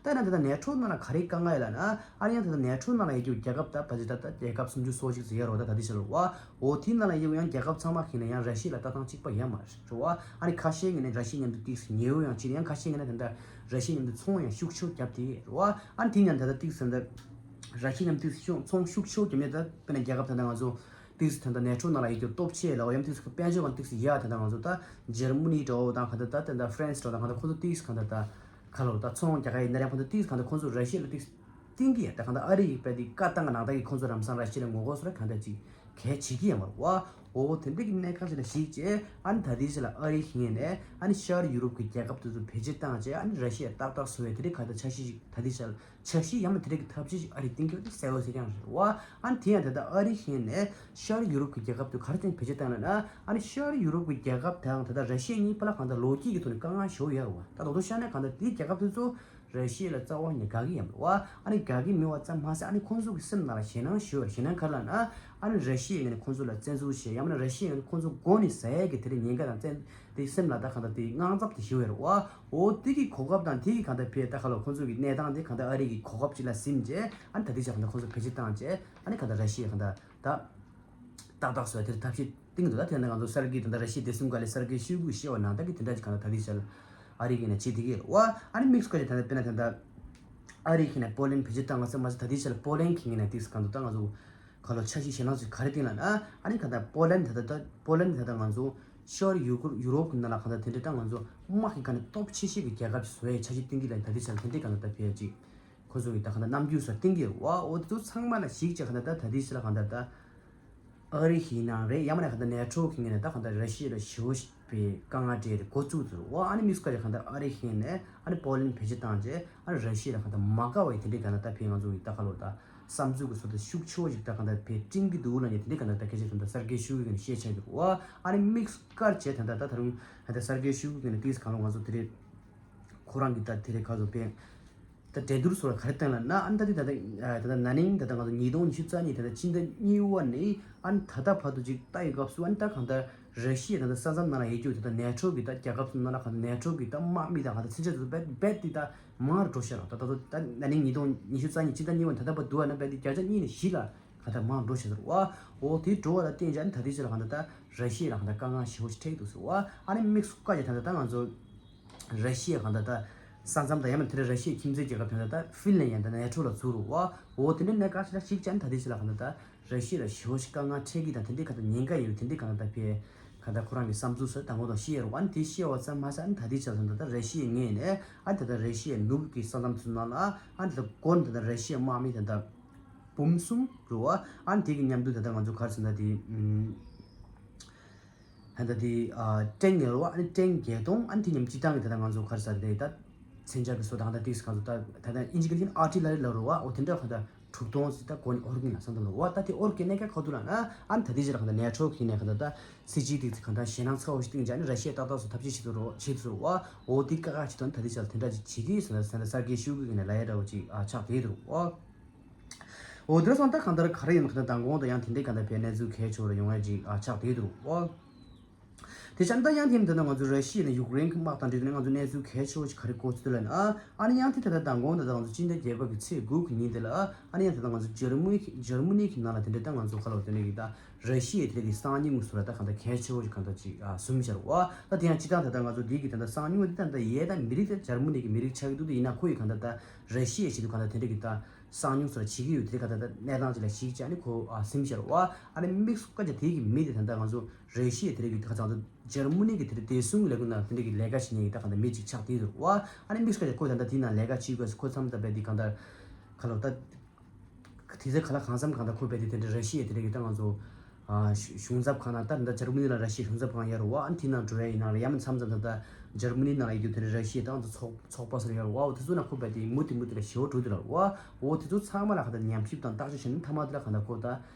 རེད་བ། ད་ཡིན་ན་ད་ལྟ་ནེ་ཊོ་ནང་ལ་ག་རེ་དཀའ་ངལ་ཡོད་ལབ་ན་ཨ་རི་ཡང་ད་ལྟ་ནེ་ཊོ་ནང་ལ་ཡོད་རྒྱུ་རྒྱལ་ཁབ་ད་ཕལ་ཆེར་ད་ལྟ་རྒྱལ་ཁབ་སུམ་ཅུ་སོ་གཅིག་ཙམ་ཡོད་རེད་བ་ད་ལྟའི་ཆ་ལ་བ། འོ་དེའི་ནང་ལ་ཡོད་ཡང་རྒྱལ་ཁབ་ཚང་མ་གི་ནས་ཡང་ར་ཤི་ཡ་ལ་ལྟ་སྟངས་གཅིག་པ་ཡོད་མ་རེད་བ། ཨ་ནི་ཁ་ཤས་ཀྱི་ནས་ར་ཤི་ཡ་མཉམ་དུ་ཏིག་ཉེ་བོ་ཡང་བྱེད་ཡང་ཁ་ཤས་ཀྱི་ནས་ད་ལྟ་ར་ཤི་ཡ་མཉམ་དུ་ཚོང་ཡང་ཤུགས་ཆེ་བརྒྱབ་སྟེ་རེད་བ། ཨ་ནི་དེ་ཡང་ད་ལྟ་ཏིག་ཟེར་ད་ར་ཤི་ཡ་མཉམ་དུ་ཤུགས་ཚོང་ཤུགས་ཆེ་བརྒྱབ་ནས་ད་དཔེར་ན་རྒྱལ་ཁབ་ད་ལྟ་ང་ཚོ་ཏིག་ད་ལྟ་ནེ་ཊོ་ནང་ལ་ཡོད་རྒྱུ་སྟོབས་ཆེ་ལ་འོ་ཡང་ཏིག་དཔལ་འབྱོར་གང་ཏིག་ཡ་ད་ལྟ་ང་ཚོ་ད་འཇར་མ་ནི་འདྲ་བོ་དང་ག་ད་ད་ད་ལྟ་ཧྥ་རན་སི་འདྲ་བོ་དང་ག་ད་ཁོ་ཚོ་ཏིག་གང་ད་ད་ག་ལ་ད་ཚོང་རྒྱག་ག་ཡིན་ན་རེད་ཡང་ཁོ་ཚོ་ཏིག་གང་ད་ཁོ་ཚོ་ར་ཤི་ཡ་ལ་ཏིག་བསྟན་གྱི་ཡ་ད་གང་ལྟར་ཨ་རི་ཡི་དཔེ་དེ་བཀའ་བཏང་གི་ནང་ལྟར་གྱི་ཁོང་ཚོ་ལམ་སང་ར་ཤི་ཡ་ལ་ངོ་རྒོལ་སོགས་ལ་གང་ལྟར་ཅིག་གལ་བྱེད་ཀྱི་ཡོད་མ་རེད་བ། འོ་དེ་འདྲ་གི་གནད་འགག་ཅིག་ལ་གཞིགས་བྱས་ཨ་ནི་ད་ལྟའི་ཆ་ལ་ཨ་རི་གི་ངོས་ནས་ཨ་ནི་ཤར་ཡུ་རོབ་ཀྱི་རྒྱལ་ཁབ་དེ་ཚོ་བེད་སྤྱོད་བཏང་བྱས་ཨ་ནི་ར་ཤི་ཡ་ཏག་ཏག་བཟོ་བའི་དེ་འདྲའི་གང་ལྟར་འཆར་གཞི་ཅིག་ད་ལྟའི་ཆ་ལ་འཆར་གཞི་ཡང་ན་དེ་འདྲའི་གི་ཐབས་ཇུས་ཅིག་ཨ་རི་བཏིང་གི་ཡོད་དེ་གསལ་བོ་གསལ་རྐྱང་རེད་བ། ཨ་ནི་དེ་ཡང་ད་ལྟ་ཨ་རི་གི་ངོས་ནས་ཤར་ཡུ་རོབ་ཀྱི་རྒྱལ་ཁབ་དེ་ག་རེ་བྱས་ནས་བེད་སྤྱོད་བཏང་ལབ་ན་ཨ་ནི་ཤར་ཡུ་རོབ་ཀྱི་རྒྱལ་ཁབ་དང་ད་ལྟ་ར་ཤི་ཡ་གཉིས་བར་ལ་གང་ལྟར་ལོ་རྒྱུས་ཀྱི་ཐོག་ནས་དཀའ་ངལ་ཞེ་པོ་ཡོད་རེད་བ། ད་དོག་དོག་བཤད་ན་གང་ལྟར་དེའི་རྒྱལ་ཁབ་དེ་ཚོ། ར་ཤི་ཡ་ལ་རྩ་བ་ནས་དགའ་གི་ཡོད་མ་རེད་བ། ཨ་ནི་དགའ་གི་མེད་པ་ཙམ་མ་ཟད་ཨ་ནི་ཁོང་ཚོ་གི་སེམས་ནང་ལ་ཞེད་སྣང་ཞེ་པོ་ཞེད་སྣང་ག་རེ་ལབ་ན་ཨ་ནི་ར་ཤི་ཡའི་ངོས་ནས་ཁོང་ཚོ་ལ་བཙན་འཛུལ་བྱས་ཡང་ན་ར་ཤི་ཡའི་ངོས་ནས་ཁོང་ཚོ་མགོ་ནས་ཟ་ཡས་ཀྱི་དེ་འདྲའི་ཉེན་ཁ་དང་བཙན་དེ་སེམས་ལ་ད་གང་ལྟར་དེ་དངངས་འཚབ་དེ་ཞེ་པོ་ཡོད་རེད་བ། འོ་དེ་གི་གོ་སྐབས་དང་དེ་གི་གང་ལྟར་ཕེ་ད་ག་ལ་ཁོང་ཚོ་གི་གནས་སྟངས་དེ་གང་ལྟར་ཨ་རི་གི་གོ་སྐབས་ཅིག་ལ་ཟིན་བྱས་ཨ་ནི་ད་ལྟའི་ཆ་གང་ལྟར་ཁོང་ཚོ་བེད་སྤྱོད་བཏང་བྱས་ཨ་ནི་གང་ལྟར་ར་ཤི་ཡ་གང་ལྟར་ད། ཏག་ཏག་བཟོ་ཡ་དེར་ཐབས་ཤེས་བཏིང་འདུག་ད་དེ་ནས་ང་ཚོ་གསར་གྱི་ད་ལྟ་ར་ཤི་ཡའི་བདེ་སྲུང་བཀའ་བློན་སར་གི་ཤོའི་གུས་བཤད་པ་ནང་ལྟར་གྱི་དེ་འདྲ་ཅིག་གང་ལྟར་ད་ལྟའི་ཆར་ཨ་རི་གི་ནས་བྱེད་བསྡད་ཀྱི་ཡོད་རེད་བ། ཨ་ནི་དམིགས་སུ་བཀར་ཏེ་ད་ལྟ་དཔེར་ན་ད་ལྟ་ཨ་རི་གི་ནས་པོ་ལན་བེད་སྤྱོད་བཏང་བ་ཙམ་མ་ཟད་ད་ལྟའི་ཆར་པོ་ལན་གྱི་ངོས་ནས་ཏིག་གང་འདུག་ད་ང་ཚོ་ག་ལོ་འཆར་གཞི་ཞེད་སྣང་ཅིག་ག་རེ་བཏིང་ལབ་ན་ཨ་ནི་གང་ལྟར་པོ་ལན་ད་ལྟ་ད་པོ་ལན་ད་ལྟ་ང་ཚོ་ཤར་ཡུ་ཡུ་རོབ་ཀྱི་ནང་ལ་གང་ལྟར་དེ་འདྲའི་ད་ང་ཚོ་དམག་གི་སྒང་ནས་སྟོབས་ཆེ་ཤོས་ཀྱི་རྒྱལ་ཁབ་ཅིག་བཟོ་ཡའི་འཆར་གཞི་བཏིང་གི་ལ་ད་ལྟའི་ཆར་དེ་འདྲའི་གང་ལྟར་ད་ཕེ་ཡ་ཅིག་ཁོ་ཚོ་གི་ད་གང་ལྟར་རྣམ་འགྱུར་སོགས་བསྟན་གྱི་རེད་བ། འོ་དེ་ཚོ་ཚང་མ་ལ་གཞིགས་བྱས་གང་ལྟར་ད་ད་ལྟའི་ཕྱི་ལ་གང་ལྟར་ད་ཨ་རི་ཡིན་ནའང་རེད་ཡང་མིན་ན་གང་ལྟར་ནེ་ཊོ་གི་ངོས་ནས་ད་གང་ལྟར་ར་ཤི་ཡ་ལ་ཞེ་པོ་ཅིག་པའི་དཀའ་ངལ་སྤྲད་དེ་འགོ་བཙུགས་ཚར་བ། ཨ་ནི་དམིགས་སུ་བཀར་གང་ལྟར་ཨ་རི་ཡིན་ནས་ཨ་ནི་པོ་ལན་བེད་སྤྱོད་བཏང་རྗེས་ཨ་ནི་ར་ཤི་ཡ་ལ་གང་ལྟར་མ་དགའ་བའི་དེ་འདྲའི་གང་ལྟར་ད་ཕེ་ང་ཚོ་གི་ད་ག་ལོ་ད་བསམ་ཚུལ་གི་ཚོ་ད་ཤུགས་ཆེ་བོ་ཞིག་ད་གང་ལྟར་ཕེ་སྤྲིང་གི་འདུག་ལབ་ནས་དེ་འདྲའི་གང་ལྟར་ད་སྐད་ཆ་དེ་འདྲ་སར་གི་ཤོའི་གི་ངོས་ནས་བཤད་ཆགས་ཀྱི་རེད་བ། ཨ་ནི་དམིགས་སུ་བཀར་བྱས་ད་ལྟ་ད་ད་རུང་ད་ལྟ་སར་གི་ཤོའི་གི་ངོས་ནས་ཏིས་གང་ལོ་ང་ཚོ་དེ་རེད། ཁོ་རང་གི་ད་དེ་རེད་ག་ཚོད་པས། ད་འགྲན་བསྡུར་སོགས་ལ་ག་རེ་བཏང་ལབ་ན་ཨ་ནི་ད་དེ་ད་ད་ད་ན་ནིང་ད་ད་ང་ཚོ་ཉིས་སྟོང་ཉི་ཤུ་རྩ་གཉིས་ད་ད་ཕྱི་ཟླ་གཉིས་པ་ནས་ཨ་ནི་ད་ལྟ་བར་དུ་ཅིག་ལྟ་ཡི་སྐབས་སུ་ཨ་ནི་ད་གང་ལྟར་ར་ཤི་ཡ་ད་ལྟ་ས་མཚམས་ནང་ལ་ཡོད་རྒྱུ་ད་ལྟ་ནེ་ཊོ་གི་ད་རྒྱལ་ཁབ་ཚོ་ནང་ལ་གང་ལྟར་ནེ་ཊོ་གི་ད་དམག་མི་དང་གང་ལྟར་ཚན་ཆ་ཚོ་རྦད་རྦད་དེ་ད་མང་རུ་འགྲོ་ཤག་རོ། ད་ད་ད་ད་ན་ནིང་ཉིས་སྟོང་ཉི་ཤུ་རྩ་གཉིས་ཕྱི་ཟླ་གཉིས་པ་ད་ལྟ་བར་དུ་ཨ་ནི་རྦད་དེ་བརྒྱ་ཆ་གཉིས་ནས་བཞི་ལ་གང་ལྟར་མང་རུ་འགྲོ་ཤག་རོ། འོ་དེ་འགྲོ་བ་ལ་བརྟེན་བྱས་ཨ་ནི་ད་ལྟའི་ཆ་ལ་གང་ལྟར་ད་ར་ཤི་ཡ་ལ་གང་ལྟར་དཀའ་ངལ་ཞེ་པོ་ཞིག་འཕྲད་ཀྱི་འདུག་ཟེར་བ། ཨ་ནི་དམིགས་སུ་བཀར་བྱས་ད་ལྟ་ད་ང་ཚོ་ར་ཤི་ཡ་གང་ལྟར་ད་ས་མཚམས་དང་ཡང་མིན་དེ་རིང་ར་ཤི་ཡའི་ཁྱིམ་མཚེས་རྒྱལ་ཁབ་དེ་འདྲ་ད་ཧྥིན་ལན་ཡང་ད་ནེ་ཊོ་ལ་ཚུད་རུ་བ། འོ་དེ་འདྲའི་གནད་འགག་ཞིག་ལ་གཞིགས་བྱས་ད་ལྟའི་ཆ་ལ་གང་ལྟར་ད་ར་ཤི་ཡ་ལ་ཞེ་པོ་ཞིག་དཀའ་ངལ་འཕྲད་ཀྱི་དང་དེ་འདྲའི་གང་ལྟར་ཉེན་ཁ་ཡོད་དེ་འདྲའི་གང་ལྟར་ད་ཕེ་གང་ལྟར་ཁོ་རང་གི་བསམ་ཚུལ་ཟེར་དང་པོ་དང་བཤད་རུ་བ། ཨ་ནི་དེ་བཤད་བ་ཙམ་མ་ཟད་ཨ་ནི་ད་ལྟའི་ཆ་ལ་ད་ལྟ་ར་ཤི་ཡའི་ངོས་ནས་ཨ་ནི་ད་ལྟ་ར་ཤི་ཡའི་ནུབ་ཀྱི་ས་མཚམས་ཚོ་ནང་ལ་ཨ་ནི་ད་ལྟ་མགོ་ནས་ད་ལྟ་ར་ཤི་ཡའི་དམག་མི་ད་ལྟ་འབུམ་གསུམ་རུ་བ། ཨ་ནི་དེ་གི་མཉམ་དུ་ད་ལྟ་ང་ཚོ་ག་རེ་ཟེར་ན་དེ་ཨུམ། ད་ལྟ་དེ་ཨ་ཊེང་ཡོད་རེད་བ། ཨ་ནི་ཊེང་བརྒྱད་སྟོང་། ཨ་ནི་དེ་མཉམ་སྤྱིར་བཏང་གི་ད་ལྟ་ང་ཚོ་ག་རེ་ཟེར་དེ་ད་མཚོན་ཆ་གི་བཟོ་སྟངས་ད་ཏིག་ཙམ་ང་ཚོ་ད་ད་ལྟ་ཨིན་ཇི་སྐད་ཀྱིན་ཨར་ཊི་ལ་རི་ལབ་རེད་བ། འོ་དེ་འདྲ་ག་ད་དྲུག་སྟོང་ཙམ་ད་གོ་ནི་ཨོར་གྱིན་ལ་བསམ་བློ་ལ་བ། ད་དེ་ཨོར་གྱིན་གནད་འགག་ག་དུས་ལ་ན་ཨ་ནི་ད་དེ་ཅི་ལ་ག་ད་ནེ་ཊོ་གི་ནས་ག་ད་ད་སི་ཇི་ཏིག་ཙམ་ག་ད་ཞེད་སྣང་ཚ་བོ་ཞིག་སྟེང་ཅི་ནི་ར་ཤི་ཡ་ཏག་ཏག་སུ་ཐབས་ཤེས་བྱེད་དུ་རོ་བྱེད་དུ་རོ་བ། འོ་དེ་ཀ་ཁ་ཅིག་དོན་ད་དེ་ཅི་ལ་དེ་འདྲ་ཅིག་བྱེད་ཀྱི་ཟེར་ན་ཟེར་ན་གསར་འགྱུར་ཤོད་གི་ནས་ལ་ཡ་འདྲ་བོ་ཅིག་ཨ་ཆགས་བསྡད་འདུག་བ། འོ་དེ་སོང་ད་གང་ལྟར་ག་རེ་ཡིན་མིན་ག་ད་མདང་དགོང་དུ་ཡང་དེ་འདྲའི་ག་ད་བའི་གནས་ཚུལ་གལ་ཆེ་བོ་ར་ཡོང་ཡ་ཅིག་ཨ་ཆགས་བསྡད་འདུག་བ། དེ་ཆ་ད་ཡང་དེ་འདི་ན་ང་ཚོ་ར་ཤི་ཡ་ནས་ཡུཀ་རེན་གྱི་དམག་དང་འབྲེལ་ནས་ང་ཚོ་གནས་ཚུལ་གལ་ཆེ་བོ་ཞིག་ག་རེ་གོ་ཚུལ་ལ་ན། ཨ་ནི་ཡང་དེ་ད་ལྟ་མདང་དགོང་དུ་ད་ང་ཚོ་སྤྱི་ཟླ་བརྒྱད་པ་གི་ཚེས་དགུ་གི་ཉིན་དེ་ལ་ཨ་ནི་ཡང་དེ་ད་ང་ཚོ་འཇར་མུ་ནི་འཇར་མུ་ནི་གི་ནང་ལ་དེ་འདྲ་ད་ང་ཚོ་ག་ལ་བ་དེ་འདྲ་གི་ད་ར་ཤི་ཡའི་དེ་གི་གསང་ཉུལ་སུ་ལ་ད་གང་ལྟར་གལ་ཆེ་བོ་ཞིག་གང་ལྟར་ཅིག་ཨ་ཟུམ་ཤར་བ། ད་དེ་ཡང་སྤྱི་བཏང་ད་ལྟ་ང་ཚོ་འདི་གི་ད་ལྟ་གསང་ཉུལ་དེ་ད་ལྟ་ཡས་ད་མི་རིགས་ད་འཇར་མུ་ནི་གི་མི་རིགས་ད་ཆགས་ཀྱི་འདུག་དེ་ཡིན་ན་ཁོ་ཡི་གང་ལྟར་ད་ར་ཤི་ཡའི་ཆེད་དུ་གང་ལྟར་དེ་འདྲ་གི་ད་གསང་ཉུལ་སུ་ལ་བྱེད་ཀྱི་ཡོད་དེ་གང་ལྟར་ད་གནས་སྟངས་ཅིག་ལ་ཞིག་ཅིག་ཨ་ནི་ཁོ་ཨ་ཟིན་ཤར་བ། ཨ་ནི་དམིགས་སུ་བཀར་ཀྱང་དེ་གི་མི་དེ་ད་ལྟ་ང་ཚོ་ར་ཤི་ཡའི་དེ་རིགས་ཀྱི་ད་ང་ཚོ་འཇར་མུ་ནི་གི་དེ་རིགས་བདེ་སྲུང་གི་ལས་ཁུངས་ནང་དེ་འདྲ་གི་ལས་ཀ་བྱེད་མཁན་གྱི་ད་གང་ལྟར་མི་ཅིག་ཆགས་བསྡད་འདུག་བ། ཨ་ནི་དམིགས་སུ་བཀར་ཀྱང་ཁོ་ད་ལྟ་དེའི་ནང་ལས་ཀ་བྱེད་དགོས་ཁོ་མཚམས་ད་བས་དེ་གང་ལྟར་ག་ལོ་ད་དེ་ཚོ་ག་ལ་གང་འཚམ་གང་ལྟར་ཁོ་བས་དེ་དེ་འདྲ་ར་ཤི་ཡའི་དེ་འདྲ་གི་ད་ང་ཚོ་ཨ་གཞུང་གཞུང་ཚབ་ཁང་ནང་ད་ད་འཇར་མུ་ནི་ནང་ར་ཤི་ཡའི་གཞུང་ཚབ་ཁང་ཡོད་རེད་བ། ཨ་ནི་དེའི་ནང་འགྲོ་ཡ་ཡིན་ན་ཡ་མཚམས་མཚམས་ད་ད་འཇར་མུ་ནི་ནང་ཡོད་རྒྱུ་དེ་འདྲ་ར་ཤི་ཡའི་ད་ང་ཚོ་ཚོགས་ཚོགས་པ་སོགས་ཡོད་རེད་བ། འོ་དེ་ཚོ་ནང་ཁོ་བས་དེ་མུ་མཐུད་མུ་མཐུད་ལ་ཞེ་བོ་འགྲོ་འདུག་ལ་བ། འོ་དེ་ཚོ་ཚང་མ་ལ་གང་ལྟར་ཉམས་ཞིབ་དང་བརྟག་དཔྱད་བྱས་ནས་མཐའ་མ་དེ་ལ་གང་ལྟར་ཁོ་ད་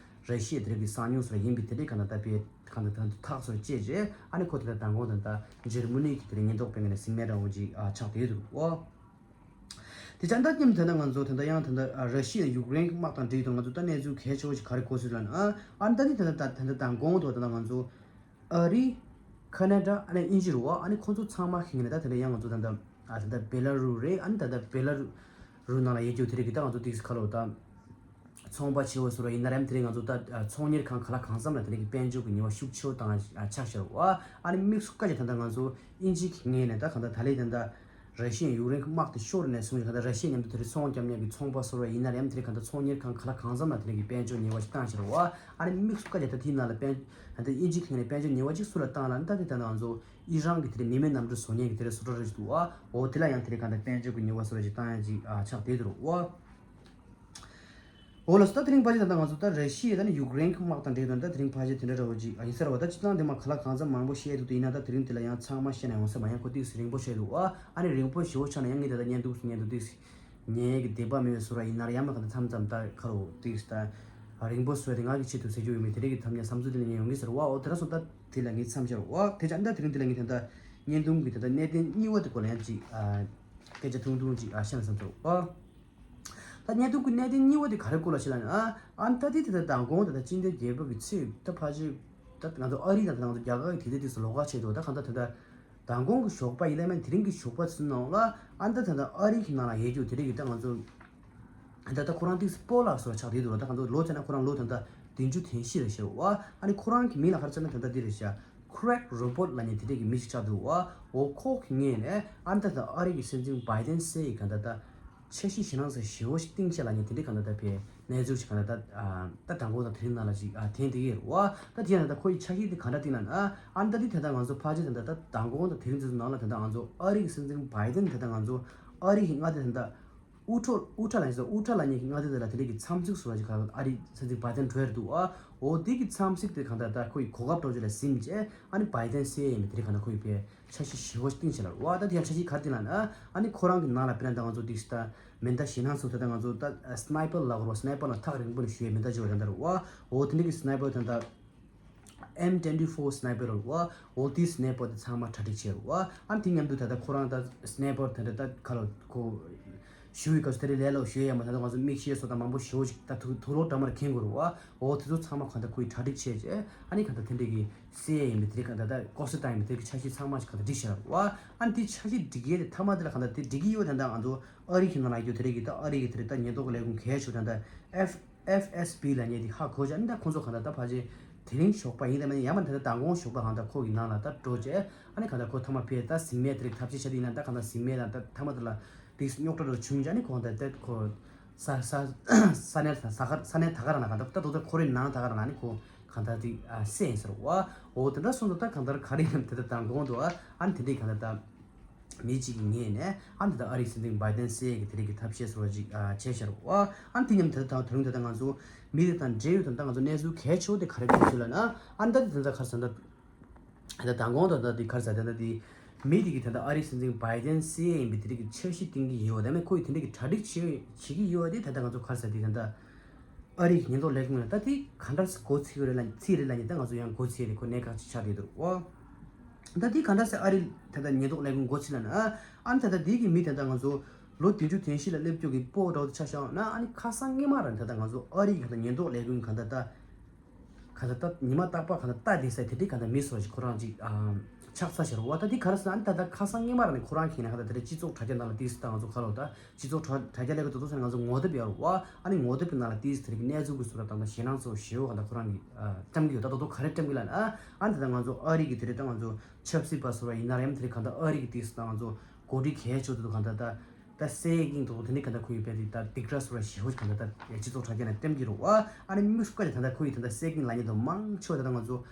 ར་ཤི་ཡའི་དེ་རིགས་ཀྱི་གསང་ཉུལ་སུ་ལ་ཡིན་པའི་དེ་རིགས་གང་ལྟར་ད་བས་གང་ལྟར་ད་ཐག་སོར་བཅད་རྗེས་ཨ་ནི་ཁོ་དེ་ལ་མདང་དགོང་དང་ད་འཇར་མུ་ནི་གི་དེ་རིགས་ཉེན་རྟོག་པའི་ངོས་ནས་ཟིན་མེད་རང་འོང་ཅིག་ཨ་ཆགས་བསྡད་འདུག་ཨོ། དེ་ཆ་ད་ཉིན་དེ་ན་ང་ཚོ་དེ་འདྲ་ཡང་དེ་འདྲ་ཨ་ར་ཤི་ཡ་ཡུཀ་རེན་གྱི་དམག་དང་འབྲེལ་དུ་ང་ཚོ་ད་གནས་ཚུལ་གལ་ཆེ་བོ་ཞིག་ག་རེ་གོ་སྲིད་ལ་ན་ཨ་ཨ་ནི་ད་ནི་དེ་འདྲ་ད་དེ་འདྲ་མདང་དགོང་དུ་དེ་འདྲ་ང་ཚོ་ཨ་རི། ཁ་ན་ཌ། ཨ་ནི་དབྱིན་ཇི་རུ་བ། ཨ་ནི་ཁོང་ཚོ་ཚང་མ་ཤེས་ངེས་ད་དེ་འདྲ་ཡང་ང་ཚོ་ད་ལྟ་ཨ་ད་ལྟ་བེ་ལ་རུ་རེད། ཨ་ནི་ད་ལྟ་བེ་ལ་རུ་ནང་ལ་ཡོད་རྒྱུ་དེ་རིགས་ཀྱི་ད་ང་ཚོ་ཏིག་ཁ་ལོ་ད་ཚོང་པ་ཆེ་བོ་ཟེར་བ་ཡིན་ན་རམ་དེ་རིགས་ང་ཚོ་ད་ཚོང་གཉེར་ཁང་ག་ལ་གང་འཚམ་ལ་དེ་རིགས་ཀྱི་དཔལ་འབྱོར་གྱི་ཉེས་པ་ཤུགས་ཆེ་བོ་བཏང་ཆགས་ཤར་བ། ཨ་ནི་དམིགས་སུ་བཀར་ཅིག་ད་ལྟ་ང་ཚོ་དབྱིན་ཇི་གི་ངོས་ནས་ད་གང་ལྟར་ད་ལས་ད་ལྟ་ར་ཤི་ཡ་ཡུཀ་རེན་གྱི་དམག་དེ་ཤོར་ནས་བཟུང་ཡོད་གང་ལྟར་ར་ཤི་ཡ་མཉམ་དུ་དེ་རིགས་ཚོང་རྒྱབ་མཁན་གྱི་ཚོང་པ་ཟེར་བ་ཡིན་ན་རམ་དེ་རིགས་གང་ལྟར་ཚོང་གཉེར་ཁང་ག་ལ་གང་འཚམ་ལ་དེ་རིགས་ཀྱི་དཔལ་འབྱོར་ཉེས་པ་ཞིག་བཏང་ཤར་བ། ཨ་ནི་དམིགས་སུ་བཀར་ཅིག་ད་དེའི་ནང་ལ་དཔལ་ད་ལྟ་དབྱིན་ཇི་གི་ངོས་ནས་དཔལ་འབྱོར་ཉེས་པ་ཅིག་སུ་ལ་བཏང་ལ་ནི་ད་དེ་ད་ལྟ་ང་ཚོ་ཨི་རན་གྱི་དེ་རིགས་མི་མེད་གནམ་གྲུ་བཟོ་མཁན་གྱི་དེ་རིགས་བཟོ་གྲྭ་རེ་ཞིག་འདུག་བ། འོ་དེ་ལ་ཡང་དེ་རིགས་གང་ལྟར་དཔལ་འབྱོར་གྱི་ཉེས་པ་སོགས་ཅིག་བཏང་ཡ་ཅིག་ཨ་ཆགས་བསྡད་འདུག་བ། འོ་ལགས་སོ། ད་དེ་རིང་ཕལ་ཆེར་ད་ལྟ་ང་ཚོ་ད་ར་ཤི་ཡ་ད་ནི་ཡུཀ་རེན་གྱི་དམག་དང་འབྲེལ་དོན་ད་དེ་རིང་ཕལ་ཆེར་དེ་འདྲ་འདྲ་བོ་ཅིག་ཨ་ཡིན་ས་རེད་བ། ད་སྤྱིར་བཏང་དེ་མ་ག་ལ་གང་འཚམ་མང་པོ་བཤད་འདུག་དེ་ཡིན་ན་ད་དེ་རིང་དེ་ལ་ཡང་ཚང་མ་བཤད་ན་ཡོང་ས་མ་ཡང་ཁོ་ཏིག་སེ་རིང་པོ་བཤད་འདུག་ཨ། ཨ་ནི་རིང་པོ་ཞེ་བོ་ཆགས་ན་ཡང་ངས་ད་ལྟ་བརྙན་ཐུང་སུ་བརྙན་ཐུང་ཏིག་སེ་ཉན་གི་དད་པ་མེད་པའི་བཟོ་འདྲ་ཡིན་ན་ཡང་མ་ག་ད་མཚམས་མཚམས་ད་ཁ་རོ་ཏིག་སེ་ད་རིང་པོ་བཟོས་ཏེ་ང་གི་ཆེད་དུ་ཟེར་རྒྱུ་ཡོད་མེད་དེ་རིང་གི་ཐབས་ཉ་བསམ་ཚུལ་དེ་ལ་ཉན་ཡོང་གི་ཟེར་བ། འོ་དེ་འདྲ་སོང་ད་དེ་ལ་ངས་མཚམས་བཞག་འོ་དེ་ཅག་ད་དེ་རིང་དེ་ལ་ངས་ད་ལྟ་བརྙན་ཐུང་གི་ད་ལྟ་གནད་དོན་གཉིས་པ་དེ་སྐོར་ལ་ཡང་ཅིག་ཨ་སྐད་ཆ་ཐུང་ཐུང་ཅིག་ཨ་བཤད་ན་བསམ་སོང་ཨ། ད་བརྙན་ཐུང་གི་གནད་དོན་གཉིས་པ་དེ་ག་རེ་སྐོར་ལ་བཤད་ལ་ན་ཨ་ཨ་ད་དེ་དེ་ད་མདང་དགོང་ད་ལྟ་སྤྱི་ཟླ་བརྒྱད་པ་གི་ཚེས་ད་ཕལ་ཆེར་ད་ང་ཚོ་ཨ་རི་དང་ད་ང་ཚོ་རྒྱ་གར་གི་དེ་ཚོ་དེ་ཚོ་ལོགས་ཀ་བྱས་འདུག་ད་གང་ལྟར་ད་ལྟ་མདང་དགོང་གི་ཞོགས་པ་ཡིན་ལ་མིན་དེ་རིང་གི་ཞོགས་པ་ཚོའི་ནང་ལ་ཨ་ད་ད་ལྟ་ཨ་རི་གི་ནང་ལ་ཡོད་རྒྱུ་དེ་རིང་གི་ད་ང་ཚོ་ད་ལྟ་ཁོ་རང་ཏིག་སྤོ་ལགས་སོགས་ཆགས་བསྡད་འདུག་ད་གང་ལྟར་ལོ་བྱས་ན་ཁོ་རང་ལོ་ད་ལྟ་བདུན་ཅུ་དོན་བཞི་རེད་ཤག་བ། ཨ་ནི་ཁོ་རང་གི་མིང་ལ་ག་རེ་ཟེར་ན་ད་ལྟ་འདི་རེད་ཤག Craig Robert ལབ་མཁན་དེ་འདྲས་ཀྱི་མི་ཞིག་ཆགས་འདུག་བ། འོ་ཁོ་གི་ངོས་ནས་ཨ་ནི་ད་ལྟ་ཨ་རི་གི་སྲིད་འཛིན་བྷའི་ཌེན་ཟེར་ཡི་ག་ད་ལྟ་འཆར་གཞི་ཞེད་སྣང་ཚ་ཞེ་བོ་ཞིག་བཏིང་ཤག་ལབ་མཁན་དེ་འདྲས་ག་ད་ལྟ་བས་གནས་ཚུལ་ཞིག་ག་ད་ལྟ་ཨ་ད་དང་པོ་དང་དེ་རིང་ནང་ལ་ཞིག་ཨ་འཐེན་བསྡད་ཀྱི་ཡོད་རེད་བ། ད་དེ་ཡང་ད་ལྟ་ཁོ་ཡི་འཆར་གཞི་དེ་ག་འདྲ་བཏིང་ན་ན་ཨ་ནི་ད་དེ་ད་ལྟ་ང་ཚོ་ཕལ་ཆེར་ད་ལྟ་ད་དང་པོ་དང་དེ་རིང་ཚོའི་ནང་ལ་ད་ལྟ་ང་ཚོ་ཨ་རི་གི་སྲིད་འཛིན་བྷའི་ཌེན་ད་ལྟ་ང་ཚོ་ཨ་རི་གི་མངའ་སྡེ་ད་ལྟ་ཨུ་ཊོ་ཨུ་ཊ་ལ་ཡིན་ཟེར། ཨུ་ཊ་ལ་ཉེ་གི་མངའ་སྡེ་དེ་ལ་དེ་འདྲ་གི་འཚམས་གཟིགས་སུ་ར་ཅིག་ག་ཨ་རི་ཚ་ཚིག་བྷའི་ཌེན་འགྲོ་ཡར་འདུག་ཨ། འོ་དེ་གི་འཚམས་གཟིགས་དེ་གང་ལྟར་ད་ཁོ་ཡི་གོ་སྐབས་འགྲོ་རྒྱུ་ལ་ཟིན་བྱས་ཨ་ནི་བྷའི་ཌེན་སེ་ཡིན་མི་དེ་རིགས་གང་ལྟར་ཁོ་ཡི་པའི་འཆར་གཞི་ཞེ་བོ་ཞིག་བཏིང་ཤག་ལ་རུ་ཨ། ད་དེ་ཡང་འཆར་གཞི་ག་རེ་བཏིང་ལ་ན་ཨ་ནི་ཁོ་རང་གི་ནང་ལ་དཔེར་ན་ད་ང་ཚོ་དེ་ད་མེ་མདའ་ཞེད་སྣང་ཚོ་ད་ད་ང་ཚོ་ད་སི་ནའི་པར་ལ་གོ་ར་སི་ནའི་པར་ལ་ཐག་རིང་པོ་ནས་ཞུ་ཡའི་མེ་མདའ་ཅིག་ཡོད་རེད་ད་རུ་ཨ། འོ་དེ་འདྲ་གི་སི་ནའི་པར་ད་ད། M twenty-four sniper རེད་བ། འོ་དེའི་སི་ནའི་པར་དེ་ཚང་མ་གྲ་སྒྲིག་བྱས་རེད་བ། ཨ་ནི་དེ་མཉམ་དུ་ད་ལྟ་ཁོ་རང་ད་སི་ནའི་པར་དེ་འདྲ་ད་ག་ལ་ཁོ་ཞུ་བའི་སྐབས་སུ་དེ་རིང་ལས་སླ་པོ་ཞུ་ཡ་ཡ་མ་ད་ལྟ་ང་ཚོ་མིག་ཤེལ་སོགས་དང་མང་པོ་ཞེ་བོ་ཞིག་ད་དུ་དུག་ལོག་འདྲ་མར་གྱོན་དགོས་རེད་བ། འོ་དེ་ཚོ་ཚང་མ་གང་ལྟར་ཁོ་ཡི་གྲ་སྒྲིག་བྱས་རྗེས་ཨ་ནི་གང་ལྟར་དེ་འདྲ་གི་སེ་ཡ་ཡིན་པའི་དེ་རིང་གང་ལྟར་ད་ལྐོག་ཟ་བཏང་ཡིན་པའི་དེ་རིང་གི་འཆར་གཞི་ཚང་མ་ཞིག་གང་ལྟར་སྒྲིག་བྱས་རེད་བ། ཨ་ནི་དེ་འཆར་གཞི་སྒྲིག་ཡས་དེ་མཐའ་མ་དེ་ལ་གང་ལྟར་དེ་སྒྲིག་གི་ཡོད་ད་ལྟ་ང་ཚོ་ཨ་རི་གི་ནང་ལ་ཡོད་དེ་རིང་གི་ད་ཨ་རི་གི་དེ་རིང་ད་ཉེན་རྟོག་ལས་ཁུངས་གལ་ཆེ་ད་ལྟ་F ཨེཕ་ཨེས་བི་ལབ་མཁན་དེ་ཧ་གོ་བྱས་ཨ་ནི་ད་ཁོང་ཚོ་གང་ལྟར་ད་ཕལ་ཆེར་དེ་རིང་ཞོགས་པ་ཡིན་ད་མིན་ཡང་མ་ད་ལྟ་མདང་དགོང་ཞོགས་པ་གང་ལྟར་ཁོ་གི་ནང་ལ་ད་འགྲོ་བྱས་ཨ་ནི་གང་ལྟར་ཁོ་ཐ་མ་ཕེ་ད་ཟིན་མེད་དེ་རིགས་ཐབས་ཤེས་བྱས་ཏེ་ཡིན་ན་ད་གང་ལྟར་ཟིན་མེད་ལ་ད་ཐ་མ་དེ་ལ་དེ་རྙོག་དྲ་རུ་བྱུང་བྱས་ཨ་ནི་ཁོང་ད་ད་ཁོ་ས་ས་ས་གནས་ས་ཁར་ས་གནས་ད་ག་རང་ལ་གང་ལྟར་ད་དོ་ད་ཁོ་རའི་ནང་ད་ག་རང་ལ་ཨ་ནི་ཁོ་གང་ལྟར་དེ་ཨ་སེ་ཡིན་ཟེར་བ། འོ་དེ་འདྲ་སོང་ཙང་ད་གང་ལྟར་ག་རེ་ཡིན་ད་ད་མདང་དགོང་དུ་ཨ་ཨ་ནི་དེ་འདྲས་གང་ལྟར་ད། མི་གཅིག་གི་ངོས་ནས་ཨ་ནི་ད་ཨ་རིའི་སྲིད་འཛིན་བྷའི་ཌེན་སེ་ཡི་གི་དེ་རིགས་ཀྱི་ཐབས་ཤེས་སོགས་ཅིག་ཨ་བྱས་ཤར་བ། ཨ་ནི་དེ་མཉམ་དུ་ད་དུང་ད་ལྟ་ང་ཚོ་མི་དེ་དང་འབྲེལ་ཡོད་དང་ད་ང་ཚོ་གནས་ཚུལ་གལ་ཆེ་བོ་དེ་ག་རེ་འདུག་ཟེར་ལབ་ན། ཨ་ནི་ད་དེ་ད་ལྟ་ག་རེ་ཟེར་ན་ད་ ད་མདང་དགོང་ད་ལྟ་དེ་ག་རེ་ཟེར། ད་ལྟ་དེ་མི་དེ་གིས་ད་ལྟ་ཨ་རིའི་སྲིད་འཛིན་བྷའི་ཌེན་སྲིད་ཡིན་པའི་དེ་རིགས་ཀྱི་འཆར་གཞི་བཏིང་གི་ཡོད། ད་མི་ཁོ་ཡིས་དེ་འདྲ་གི་གྲ་སྒྲིག་བྱེད་བྱེད་ཀྱི་ཡོད་དེ། ད་ལྟ་ང་ཚོ་ག་རེ་ཟེར། དེ་ད་ལྟ་ཨ་རིའི་ཉེན་རྟོག་ལས་ཁུངས་ལ་ད་དེ་ག་འདྲ་སེ་འགོ་ཚུགས་རེད་ལ་ཚུགས་རེད་ལབ་ནས། ད་ང་ཚོ་ཡང་འགོ་ཚུགས་རེད། ཁོ་གནད་འགག་ཅིག་ཆགས་བསྡད་འདུག་ཨོ། ད་དེ་ག་འདྲ་སེ་ཨ་རི་ད་ལྟ་ཉེན་རྟོག་ལས་ཁུངས་འགོ་ཚུགས་ལབ་ན། ཨ་ནི་ད་ལྟ་དེ་གི་མི་ད་ལྟ་ང་ཚོ་ལོ་བདུན་ཅུ་དོན་བཞི་ལ་སླེབས་རྒྱུ་གི་སྤོ་འདྲ་བོ་ཆ་བཞག་ན། ཨ་ནི་ཁ་སང་སྔོན་མ་རང་ད་ལྟ་ང་ཚོ་ཨ་རི་གི་ད་ལྟ་ཉེན་རྟོག་ལས་ཁུངས་ག་ད་ལྟ་ག་ད་ལྟ་ཉི་མ་རྟག་པར་ག་ད་ལྟ་བསྡད་ས་དེ་འདྲའི་ག་ད་མི་སོ་ཞིག་ཁོ་རང་ཅིག་ཨ་ཆགས་ཚར་ཤག་རེད་བ། ད་དེ་ག་རེ་ཟེར་ན། ཨ་ནི་ད་ལྟ་ཁ་སང་སྔོན་མ་རང་ནས་ཁོ་རང་གིས་ན་ག་ད་དེ་འདྲའི་སྤྱི་ཚོགས་དྲ་རྒྱ་ནང་ལ་དེ་ད་ང་ཚོ་ག་ལབ་ད་སྤྱི་ཚོགས་དྲ་དྲ་རྒྱ་ལས་ཀ་དེ་ཚོ་ས་ང་ཚོ་ངོ་དེབ་ཡོད་རེད་བ། ཨ་ནི་ངོ་དེབ་ཀྱི་ནང་ལ་དེ་དེ་རིགས་གནས་ཚུལ་གྱི་བཟོ་འདྲ་དང་ད་ཞེད་སྣང་ཚོ་ཞེ་པོ་ག་ད་ཁོ་རང་གིས་ཨ་བཀྲམ་གྱི་ཡོད། ད་ད་དུང་ག་རེ་བཀྲམ་གྱི་ལབ་ན། ཨ་ནི་ད་ལྟ་ང་ཚོ་ཨ་རི་གི་དེ་རིགས་ད་ང་ཚོ་ཆབ་སྲིད་པ་ཚོ་ར་ཡིན་ན་ར་ཡང་དེ་རིགས་ག་ད་ཨ་རི་གི་དེ་ད་ང་ཚོ་འགོ་ཁྲིད་གལ་ཆེ་དེ་ཚོ་ག་ད་ད་ད་སེ་གིང་དོ་དེ་འདྲའི་ག་ད་ཁོ་ཡི་བས་དེ་ད་སྡིགས་ར་སོ་ར་ཞེ་པོ་ག་ད་ད་སྤྱི་ཚོགས་དྲ་རྒྱ་ནང་བཀྲམ་གྱི་རེད་བ། ཨ་ནི་དམིགས་སུ་བཀར་ཏེ་ད་ད་ཁོ་ཡི་ད་ད་སེ་གིང་ལབ་མཁན་དེ་མང་ཆེ་བ་ད་ད་ང་ཚོ་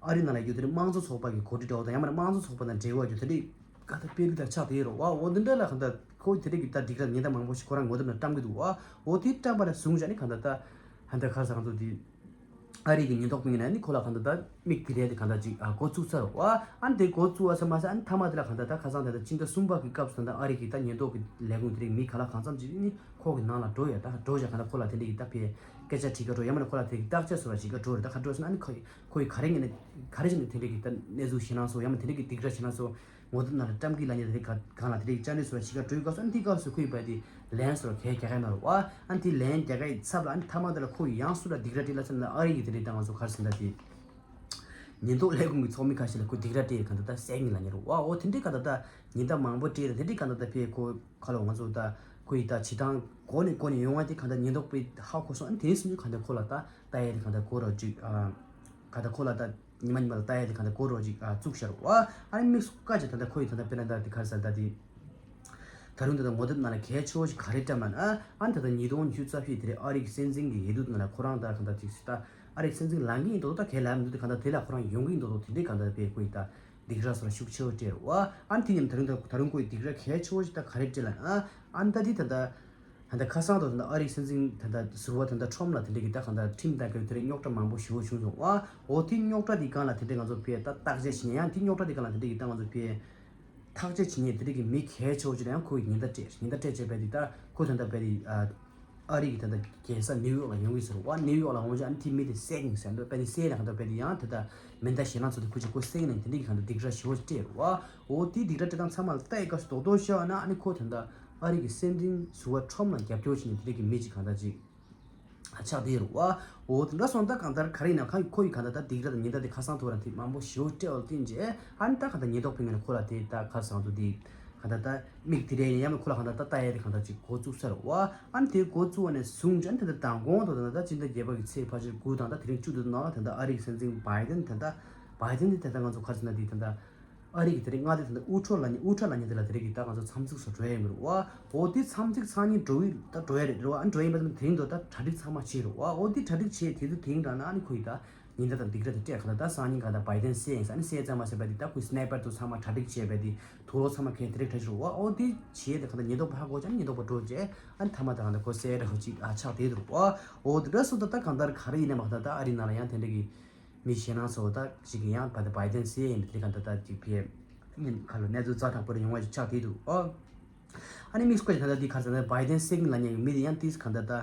ཨ་རི་ནང་ལ་ཡོད་དེ་རིགས་དམངས་གཙོ་ཚོགས་པ་གི་འགོ་ཁྲིད་འདྲ་བོ་དང་ཡང་མིན་ན་དམངས་གཙོ་ཚོགས་པ་དང་འབྲེལ་བ་ཡོད་དེ་རིགས་ག་ད་དཔེ་རིགས་ད་ཆགས་བསྡད་ཡོད་རེད་བ། འོ་འདི་འདྲ་ལ་ག་ད་ཁོ་དེ་རིགས་ཀྱི་ད་སྡིགས་ར་ཉེན་བརྡ་མང་པོ་ཞིག་ཁོ་རང་ངོ་དེབ་ནང་བཀྲམ་གྱི་འདུག་བ། འོ་དེ་བཀྲམ་པ་ནས་བཟུང་བྱས་ནས་ག་ད་ད་ཧན་ད་ག་ས་ང་ཚོ་དེ་ཨ་རི་གི་ཉེན་རྟོག་པ་ཡིན་ན་ནི་ཁོ་ལ་ག་ད་ད་མིག་དེ་རེད་དེ་ག་ད་ཅིག་ཨ་འགོ་བཙུགས་ཚར་བ། ཨ་ནི་དེ་འགོ་བཙུགས་པ་ཚང་མ་ཟེར། ཨ་ནི་མཐའ་མ་དེ་ལ་ག་ད་ད་ཁ་སང་ད་ད་སྤྱི་ཟླ་གསུམ་པ་གི་སྐབས་སུ་ད་ད་ཨ་རི་གི་ད་ཉེན་རྟོག་གི་ལས་ཁུངས་དེ་རིགས་མི་ག་ལ་གང་འཚམ་ཅིག་ནི་ཁོ་གི་ནང་ལ་འགྲོ་ཡ། ད་འགྲོ་བྱས་ག་ད་ཁོ་ལ་དེ་འདྲ་གི་ད་ཕའི་སྐད་ཆ་དྲི་ག་འགྲོ། ཡང་མིན་ན་ཁོ་ལ་དེ་གི་བརྟག་དཔྱད་བཟོ་བ་ཞིག་ག་འགྲོ་རེད། ད་ག་འགྲོ་སོང་ན་ཨ་ནི་ཁོ་ཁོ་ཡི་ག་རེ་ངས་ནི་ག་རེ་བྱས་ནས་དེ་འདྲ་གི་ད་གནས་ཚུལ་ཞེད་སྣང་ཚོ་ཡང་མིན་དེ་འདྲ་གི་སྡིགས་ར་ཞེད་སྣང་ཚོ་ངོ་དེབ་ནང་ལ་བཀྲམ་གི་ལབ་མཁན་དེ་རིགས་ག་གང་ལ་དེ་འདྲ་གི་བཅར་འདྲི་བཟོ་བ་ཞིག་ག་འགྲོ་ཡི་ག་སོང་། ཨ་ནི་དེ་སྐབས་སུ་ཁོ་ཡི་བས་དེ་ལན་བཟོ་བ་གས་རྒྱག་ག་ཡིན་ན་རེད་བ། ཨ་ནི་དེ་ལན་རྒྱག་ག་ཡི་ཚབ་ལ་ཨ་ནི་མཐའ་མ་དེ་ལ་ཁོ་ཡི་ཡང་སུ་ལ་སྡིགས་ར་སྤྲད་ལ་ཚར་ན་ཨ་རི་གི་དེ་འདྲ་ད་ང་ཚོ་ག་རེ་ཟེར་ད་དེ། ཉེན་རྟོག་ལས་ཁུངས་ཀྱི་ཚོགས་མི་ཁ་ཤས་ལ་ཁོ་སྡིགས་ར་སྤྲད་ག་ད་ད་སེ་གིང་ལབ་མཁན་རེད་བ། འོ་དེ་འདྲའི་ག་ད་ད་ཉེན་བརྡ་མང་པོ་སྤྲད་རེད། དེ་འདྲའི་ག་ད་ད་ཕའི་ཁོ་ཁ་ལོ་ང་ཚོ་ད་ཁོ་ཡི་ད་བྱེད་སྟངས་གོ་ནས་གོ་ནས་ཡོང་བ་དེ་ག་ད་ཉེན་རྟོག་པས་ཧ་གོ་སོང་། ཨ་ནི་དེ་སུ་ཉིད་ག་ད་ཁོ་ལ་ད་ལྟ་ཡ་དེ་ག་ད་གོ་རོགས་ཅིག་ཨ་ག་ད་ཁོ་ལ་ད་ཉི་མ་ཉི་མ་ལ་ལྟ་ཡ་དེ་ག་ད་གོ་རོགས་ཅིག་ཨ་བཙུགས་ཤར་བ། ཨ་ནི་དམིགས་སུ་བཀར་ཅིག་ད་ད་ཁོ་ཡི་ད་ད་དཔེར་ན་ད་དེ་ག་རེ་ཟེར་ད་དེ། ད་རུང་ད་ལྟ་ངོ་དེབ་ནང་ལ་གལ་ཆེ་བོ་ཞིག་ག་རེ་བཀྲམ་ལབ་ན། ཨ་ནི་ད་ལྟ་ཉིས་སྟོང་ཉི་ཤུ་རྩ་བཞི་དེ་རིང་ཨ་རི་གི་སྲིད་འཛིན་གྱི་འོས་བསྡུ་ནང་ལ་ཁོ་རང་ད་གང་ལྟར་ཅིག་སྲིད་ད་ཨ་རི་གི་སྲིད་འཛིན་ལངས་ཀྱི་ཡིན་མདོག་ད་གལ་ལབ་མི་འདུག་ད་གང་ལྟར་དེ་ལ་ཁོ་རང་ཡོང་གི་ཡིན་མདོག་དེ་འདྲའི་གང་ལྟར་པའི་ཁོ་ཡི་ད་སྡིགས་ར་སོ་ར་ཤུགས་ཆེ་བོ་སྤྲད་རེད་བ། ཨ་ནི་དེ་མཉམ་ད་རུང་ད་ད་རུང་ཁོ་ཡི་སྡིགས་ར་གལ་ཆེ་བོ་ཞིག་ད་ག་རེ་སྤྲད་ལབ་ན། ཨ་ནི་ད་དེ་ད་ད་ད་ལྟ་ཁ་སང་དུ་ད་ལྟ་ཨ་རི་གི་སྲིད་འཛིན་ད་ལྟ་ཟུར་པ་ད་ལྟ་ཁྲོམ་ལ་དེ་འདྲའི་གི་ད་གང་ལྟར་ཁྲིམས་ལྟར་གི་དེ་རིང་རྙོག་དྲ་མང་པོ་ཞེ་བོ་བྱུང་སོང་བ། འོ་དེ་རྙོག་དྲ་དེ་སྒང་ལ་དེ་འདྲའི་ང་ཚོ་ཕའི་ད་བརྟག་དཔྱད་བྱེད་ཉན་ཡང་དེ་རྙོག་དྲ་དེ་སྒང་ལ་དེ་འདྲའི་གི་ད་ང་ཚོ་ཕའི་ཐག་གཅོད་བྱེད་མཁན་དེ་འདྲ་གི་མི་གལ་ཆེ་བོ་ཅིག་ལ་ཡང་ཁོ་གིས་ཉེན་བརྡ་སྤྲད། ཉེན་བརྡ་སྤྲད་བྱས་པ་དེ་ད་ཁོ་ད་ལྟ་བས་དེ་ཨ་ཨ་རི་གི་ད་ལྟ་རྒྱལ་ས་ནིའུ་ཡོག་ལ་ཡོང་གི་ཟེར་བ། ནིའུ་ཡོག་ལ་འོང་རྗེས་ཨ་ནི་དེ་མི་དེ་བསད་ཀྱིན་ཟེར་འདུག་བས་དེ་བསད་ནས་གང་ལྟར་བས་དེ་ཡང་ད་ལྟ་མེ་མདའ་ཞེད་སྣང་ཚོ་དེ་ཁུར་བྱས་ཁོ་བསད་ནས་དེ་འདྲ་གི་གང་ལྟར་སྡིགས་ར་ཞེ་བོ་ཅིག་སྤྲད་རེད་བ། འོ་དེ་སྡིགས་ར་སྤྲད་སྟངས་ཚང་མ་ལ་ལྟ་ཡི་སྐབས་སུ་རྡོག་རྡོག་བཤད་པ་ན་ཨ་ནི་ཁོ་ད་ལྟ་ཨ་རི་གི་སྲིད་འཛིན་ཟུར་པ་ཁྲོམ་ལ་རྒྱབ་སྐྱོར་བྱེད་མཁན་དེ་འདྲ་གི་མི་ཅིག་གང་ལྟར་ཅིག་ཆགས་བསྡད་རེད་བ། འོ་དེ་འདྲ་སོང་ད་གང་ལྟར་ག་རེ་ཡིན་ན་ཁ་ཁོ་ཡི་གང་ལྟར་ད་སྡིགས་ར་དང་ཉེན་བརྡ་དེ་ཁ་སང་ཐུག་ར་དེ་མང་པོ་ཞེ་པོ་སྤྲད་པ་ལ་བརྟེན་རྗེས་ཨ་ནི་ད་གང་ལྟར་ཉེན་རྟོག་པའི་ངོས་ནས་ཁོ་ལ་དེ་ད་ཁ་སང་དུ་དེ་གང་ལྟར་ད་མིག་དེ་རེད་ཡིན་ཡང་མིན་ཁོ་ལ་གང་ལྟར་ད་ལྟ་ཡ་དེ་གང་ལྟར་ཅིག་འགོ་བཙུགས་ཚར་རེད་བ། ཨ་ནི་དེ་འགོ་བཙུགས་པ་ནས་བཟུང་ཅིག་ཨ་ནི་ད་ད་མདང་དགོང་དུ་ད་ད་སྤྱི་ཟླ་བརྒྱད་པ་གི་ཚེས་ཕལ་ཆེར་དགུ་དང་ད་དེ་རིང་བཅུ་དེ་ནང་ལ་ད་ད་ཨ་རི་གི་སྲིད་འཛིན་བྷའི་ཌེན་ད་ད་བྷའི་ཌེན་དེ་ད་ད་ང་ཚོ་ག་རེ་ཟེར་ན་དེ་ད་ད། ཨ་རི་གི་དེ་རིང་མངའ་སྡེ་དེ་འདྲ་དབུ་འཕྲོག་ལབ་མཁན་དབུ་ཁྲིད་ལབ་མཁན་དེ་ལ་དེ་རིང་གི་ད་ང་ཚོ་འཚམས་གཟིགས་སུ་འགྲོ་ཡ་ཡིན་པ་རེད་བ། འོ་དེ་འཚམས་གཟིགས་སང་ཉིན་འགྲོ་གི་ད་འགྲོ་ཡ་རེད་རེད་བ། ཨ་འགྲོ་ཡ་ཡིན་པ་དེ་དེ་རིང་དུ་ད་གྲ་སྒྲིག་ཚང་མ་བྱས་རེད་བ། འོ་དེ་གྲ་སྒྲིག་བྱས་དེ་ཚོ་དེ་རིང་ད་ན་ཨ་ནི་ཁོ་ཡི་ད་ཉིན་ད་ད་སྡིགས་ར་དེ་སྤྲད་ག་ད་ད་སང་ཉིན་ག་ད་བྷའི་ཌེན་བསད་ཡིན་ས། ཨ་ནི་བསད་ཙམ་མ་བསད་པ་དེ་ད་ཁོའི་སི་ནའི་པར་དེ་ཚང་མ་གྲ་སྒྲིག་བྱས་པ་དེ་དུག་ལོག་ཚང་མ་གན་དེ་རིང་གྲ་སྒྲིག་རེད་བ། འོ་དེ་བྱས་དེ་ག་ད་ཉེན་རྟོག་པ་ཧ་གོ་ཅང་ཉེན་རྟོག་པ་འགྲོ་རྗེས་ཨ་ནི་མཐའ་མ་ད་ག་ད་ཁོ་བསད་རེད་བ་ཅིག་ཨ་ཆགས་བསྡད་འདུག་བ། འོ་དེ་འདྲ་སོང་ད་ད་གང་ལྟར་ག་རེ་ཡིན་ནའི་མ་ག་ད་ད་ཨ་རི་ནང་ལ་ཡང་དེ་འདྲ་གི་མི་ཞེད་སྣང་ཚོ་ད་ཅིག་གི་ཡང་བ་ད་བྷའི་ཌེན་སྲིད་ཡིན་པའི་དེ་ག་ད་ད་ཅིག་ཕེ་ཁ་ལོ་གནས་ཚུལ་ཛ་དྲག་པོ་རེ་ཡོང་བ་ཞིག་ཆགས་བསྡད་འདུག་ཨོ། ཨ་ནི་དམིགས་སུ་བཀར་ད་ད་དེ་ག་ད་ད་བྷའི་ཌེན་སྲིད་ཡིན་ལབ་མཁན་གི་མི་དེ་ཡང་དེས་ག་ད་ད་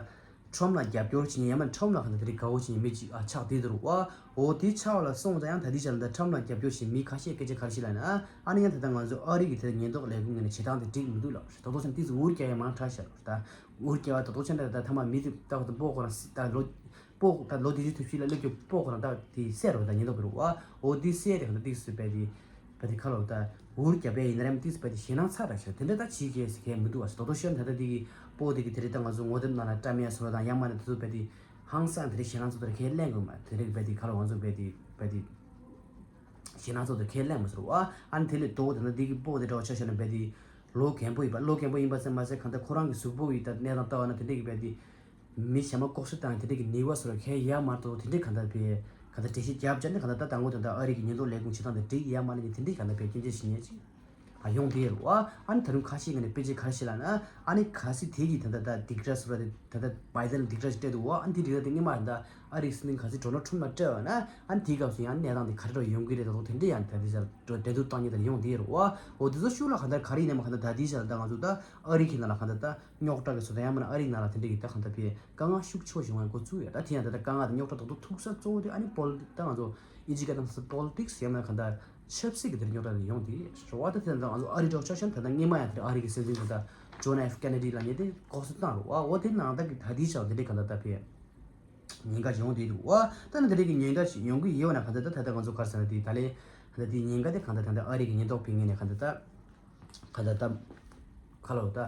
ཁྲོམ་ལ་རྒྱབ་སྐྱོར་བྱེད་མཁན་ཡང་མིན་ཁྲོམ་ལ་ག་ད་དེ་རིགས་དགའ་བོ་བྱེད་མཁན་མི་ཅིག་ཨ་ཆགས་བསྡད་འདུག་ཨོ། འོ་དེ་ཆགས་པ་ལ་སོང་ཙང་ཡང་ད་དེ་ཆ་ལ་ད་ཁྲོམ་ལ་རྒྱབ་སྐྱོར་བྱེད་མཁན་མི་ཁ་ཤས་སྐད་ཆ་ག་རེ་བཤད་ལབ་ན། ཨ་ནི་ཡང་ད་ད་ང་ཚོ་ཨ་རི་གི་དེ་ཉེན་རྟོག་ལས་ཁུངས་ངོས་ནས་བྱེད་སྟངས་དེ་འགྲིག་མི་འདུག་ལབ་རེད། ད་དུང་ཆ་དེ་ཚོ་འུར་རྒྱག་ཡ་མང་དྲགས་ཤག་ལབ་རེད། ད་འུར་རྒྱག་པ་ད་དུང་ཆ་འདྲ་ད་ཐ་མ་མི་དེ་ད་བ་ད་སྤོ་ཁོ་རང་ད་ལོ་སྤོ་ད་ལོ་དེ་ཚོའི་ཐུབ་ཤིག་ལ་སླེབས་རྒྱུ་སྤོ་ཁོ་རང་ད་དེ་སད་རོ་ད་ཉེན་རྟོག་པ་རུ་བ། འོ་དེ་སད་དེ་ག་ད་ཏིག་སུ་བས་དེ་བ་དེ་ཁ་ལོ་ད་འུར་རྒྱབ་པའི་ཡིན་ན་རེམ་ཏིག་སུ་བས་དེ་ཞེད་སྣང་ཚ་དྲགས་ཤག་དེ་འདྲ་ད་བྱེད་ཀྱི་ཟེར་མཁན་མི་འདུག་བ། ད་དོ་ཤོར་ད་ད་དེ་གི་སྤོ་དེ་གི་དེ་རེད། ད་ང་ཚོ་ངོ་དེབ་ནང་ལ་བཀྲམ་ཡ་སོ་ར་དང་ཡང་མ་ནི་དེ་ཚོ་བས་དེ་ཧང་སང་དེ་རེད། ཞེད་སྣང་ཚ་དེ་རེད་ཁས་ལེན་དགོས་མ་དེ་རེད་བས་དེ་ཁ་ལོ་ང་ཚོ་བས་དེ་བས་དེ་ཞེད་སྣང་ཚ་དེ་ཁས་ལེན་མ་ཟེར་བ། ཨ་ནི་དེ་ལས་དོ་དེ་ན་དེ་གི་སྤོ་དེ་འདྲ་བ་ཆ་བཞག་ན་བས་དེ་ལོ་རྒན་པོ་ཡིན་པ་ལོ་རྒན་པོ་ཡིན་པ་ཟེར་མ་ཟེར་གང་ལྟར་ཁོ་རང་གི་གཟུགས་པོ་ཡི་ད་གནས་སྟངས་ལྟ་བ་ན་དེ་འདྲ་གི་བས་དེ། མི་ཞན་མ་ལྐོག་གསོད་བཏང་དེ་འདྲ་གི་ནུས་པ་སོར་ཁས་ཡ་མ་གཏོགས་དེ་འདྲའི་གང་ལྟར་བས་གང་ལྟར་འགྲེལ་བཤད་རྒྱབ་བྱས་ནས་གང་ལྟར་ད་དང་པོ་དེ་འདྲ་ཨ་རི་གི་ཉེན་རྟོག་ལས་ཁུངས་བྱེད་སྟངས་དེ་འགྲིག་ཡ་མ་ལས་ནས་དེ་འདྲའི་གང་ལྟར་བས་སྐྱོན་བརྗོད་བྱེད་ཉན་ཅིག་ད་ ཡོང་དེ་རུ་བ། ཨ་ནི་ད་རུང་ཁ་ཤས་ཀྱི་ནས་དཔེ་ཆ་ག་རེ་ཞིག་ལ་ན། ཨ་ནི་གལ་སྲིད་དེ་གི་ད་ལྟ་ད་སྡིགས་ར་སུ་ར་དེ་ད་ལྟ་བའི་ཌེན་ལ་སྡིགས་ར་ཞིག་སྤྲད་འདུག་བ། ཨ་ནི་དེ་སྡིགས་ར་དེ་སྔོན་མ་ད་ལྟ་ཨ་རིའི་སྲིད་འཛིན་གལ་སྲིད་ཌོ་ནལ་ཁྲམ་ལ་སྤྲད་པ་ན། ཨ་ནི་དེའི་སྐབས་སུ་ཡང་གནས་སྟངས་དེ་ག་རེ་འདྲ་ཡོང་གི་རེད། ད་དུང་དེ་འདྲ་ཡང་ད་ལྟ་ཞར་འགྲོ་འགྲན་བསྡུར་བཏང་མཁན་དེ་ཡོང་དེ་རུ་བ། འོ་དེ་ཚོ་ཤུགས་ལ་ག་ད་ག་རེ་ཡིན་ནའི་ག་ད་ད་དེ་ཞར་ད་ང་ཚོ་ད་ཨ་རི་གི་ནང་ལ་ག་ད་ད་རྙོག་དྲ་གི་བཟོ་ལྟ་ཡང་མིན་ན་ཨ་རིའི་ནང་ལ་དེ་འདྲ་གི་ད་ག་ད་དཔེ་དཀའ་ངལ་ཤུགས་ཆེ་བ་བྱུང་བའི་འགོ་བཙུགས་ཡོད། ད་དེ་ཡང་ད་ལྟ་དཀའ་ངལ་དང་རྙོག་དྲ་རྡོག་རྡོག་ཐུག་ས་གཙོ་བོ་དེ་ཨ་ནི་པོ་ལི་ཊིག་ད་ང་ཚོ་ཨི་ཇི་ག་དང་ས་པོ་ལི་ཊིག་སི་ཡང་ན་ག་ད་ཆབ་སྲིད་ཀྱི་དེ་རྙོག་དྲ་དེ་ཡོང་དེ་རེད་བ། ད་དེ་ད་ང་ཚོ་ཨ་རི་འདྲ་ཆ་བཞག་ན་ད་ལྟ་སྔོན་མ་ཡང་དེ་ཨ་རི་གི་སྲིད་འཛིན་ག་ད་ཇོན་ཨེཕ་ཀེ་ནེ་ཌི་ལབ་མཁན་དེ་ལྐོག་གསོད་བཏང་རུ་བ། འོ་དེ་ནང་ད་གི་ད་དེ་ཆ་དེ་འདྲའི་ག་ད་ད་ཕེ་ཉེན་ཁ་ཅིག་ཡོང་དེ་འདུག་བ། ད་ནི་དེ་འདྲའི་གི་ཉེན་ཁ་ཅིག་ཡོང་གི་ཡོད་ན་ག་ད་ད་ད་ད་ང་ཚོ་ག་རེ་ཟེར་ན་དེ་ད་ལེ་ད་ད་དེ་ཉེན་ཁ་དེ་ག་ད་ད་ད་ཨ་རི་གི་ཉེན་རྟོག་པའི་ངོས་ནས་ག་ད་ད། ག་ད་ལྟ་ཁ་ལོ་ད་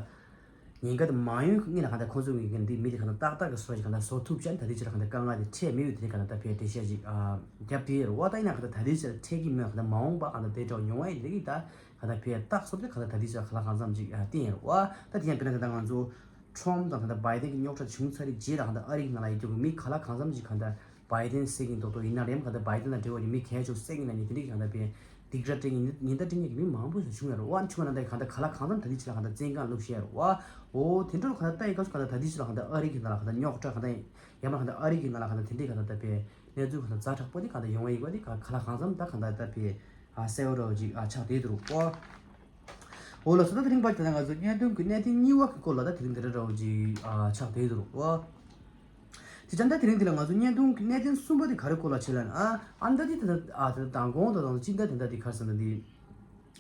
ཉེན་ཁ་དེ་མ་ཡོང་ངེས་ལ་ག་ད་ཁོང་ཚོ་ངེས་ཀྱི་འདི་མི་དེ་ག་ད་ཏག་ཏག་གི་སོ་ཞིག་ག་ད་བཟོ་ཐུབ་ཅན་ད་དེ་ཕྱིར་ག་ད་དཀའ་ངལ་དེ་འཕྲད་མེད་པའི་དེ་ག་ད་ད་ཕེ་འགྲེལ་བཤད་ཅིག་རྒྱབ་དེ་རུ་བ། ད་ཡིན་ན་ག་ད་ད་དེ་ཕྱིར་འཕྲད་ཀྱི་མེད་ག་ད་མ་འོངས་པ་ག་ད་དེ་འདྲ་ཡོང་བ་ཡིན་དེ་གི་ད་ག་ད་ཕེ་རྟགས་སོར་དེ་ག་ད་ད་དེ་ཕྱིར་ག་ལ་གང་འཚམ་ཅིག་བསྟན་རུ་བ། ད་དེ་ཡང་དཔེར་ན་ག་ད་ང་ཚོ་ཁྲོམ་དང་ད་ད་བའི་ཌེན་གི་རྙོག་དྲ་བྱུང་ཚར་རེད་རྗེས་ལ་ག་ད་ཨ་རི་གི་ནང་ལ་ཡོད་རྒྱུ་གི་མི་ག་ལ་གང་འཚམ་ཅིག་ག་ད་བའི་ཌེན་ཟེར་གྱིན་མདོག་མདོག་ཡིན་ན་རེམ་ག་ད་བའི་ཌེན་དང་འབྲེལ་བ་ཡོད་མི་གལ་ཆེ་ཟེར་གྱིན་ན་ནི་དེ་འདྲའི་ག་ད་ཕེ་སྡིགས་ར་སྤྲད་མཁན་ཉེན་བརྡ་སྤྲད་མཁན་གྱི་མི་མང་པོ་ཞིག་བྱུང་ཡོད་རེད་བ། བྱུང་ན་ད་གང་ལྟར་ག་ལ་གང་འཚམ་ད་ལྟའི་ཆ་ལ་གང་ལྟར་བཙན་རྒྱལ་བླུགས་བཞག་ཡོད་རེད་བ། འོ་དེ་འདྲ་གང་ལྟར་ལྟ་ཡི་སྐབས་སུ་གང་ལྟར་ད་ལྟའི་ཆ་ལ་གང་ལྟར་ཨ་རི་གི་ནང་ལ་གང་ལྟར་རྙོག་དྲ་གང་ལྟར་ཡང་མིན་གང་ལྟར་ཨ་རི་གི་ནང་ལ་གང་ལྟར་དེ་འདྲའི་གང་ལྟར་ད་དཔེ་གནས་ཚུལ་གང་ལྟར་ཛ་དྲག་པོ་དེ་གང་ལྟར་ཡོང་བ་ཡི་ག་དེ་ག་ལ་གང་འཚམ་ད་གང་ལྟར་ད་དཔེ་གསལ་བོ་འདྲ་བོ་ཅིག་ཆགས་བསྡད་འདུག་གོ། འོ་ལགས་སོ། ད་དེ་རིང་པར་ད་ལྟ་ང་ཚོ་བརྙན་ཐུང་གི་གནད་དོན་གཉིས་པ་གི་སྐོར་ལ་ད་དེ་རིང་འདི་འདྲ་འདྲ་བོ་ཅིག་ཆགས་བསྡད་འདུག་གོ། དེ་ཙང་ད་དེ་རིང་འདི་ལ་ང་ཚོ་བརྙན་ཐུང་གི་གནད་དོན་གསུམ་པ་དེ་ག་རེ་སྐོར་ལ་བྱེད་ལ་ན། ཨ་ཨ་མདའ་དེ་ད་ལྟ་ཨ་ད་ལྟ་མདང་དགོང་དང་དང་སྤྱི་ཟླ་དེ་འདྲ་དེ་ག་རེ་ཟེར་ན་དེ།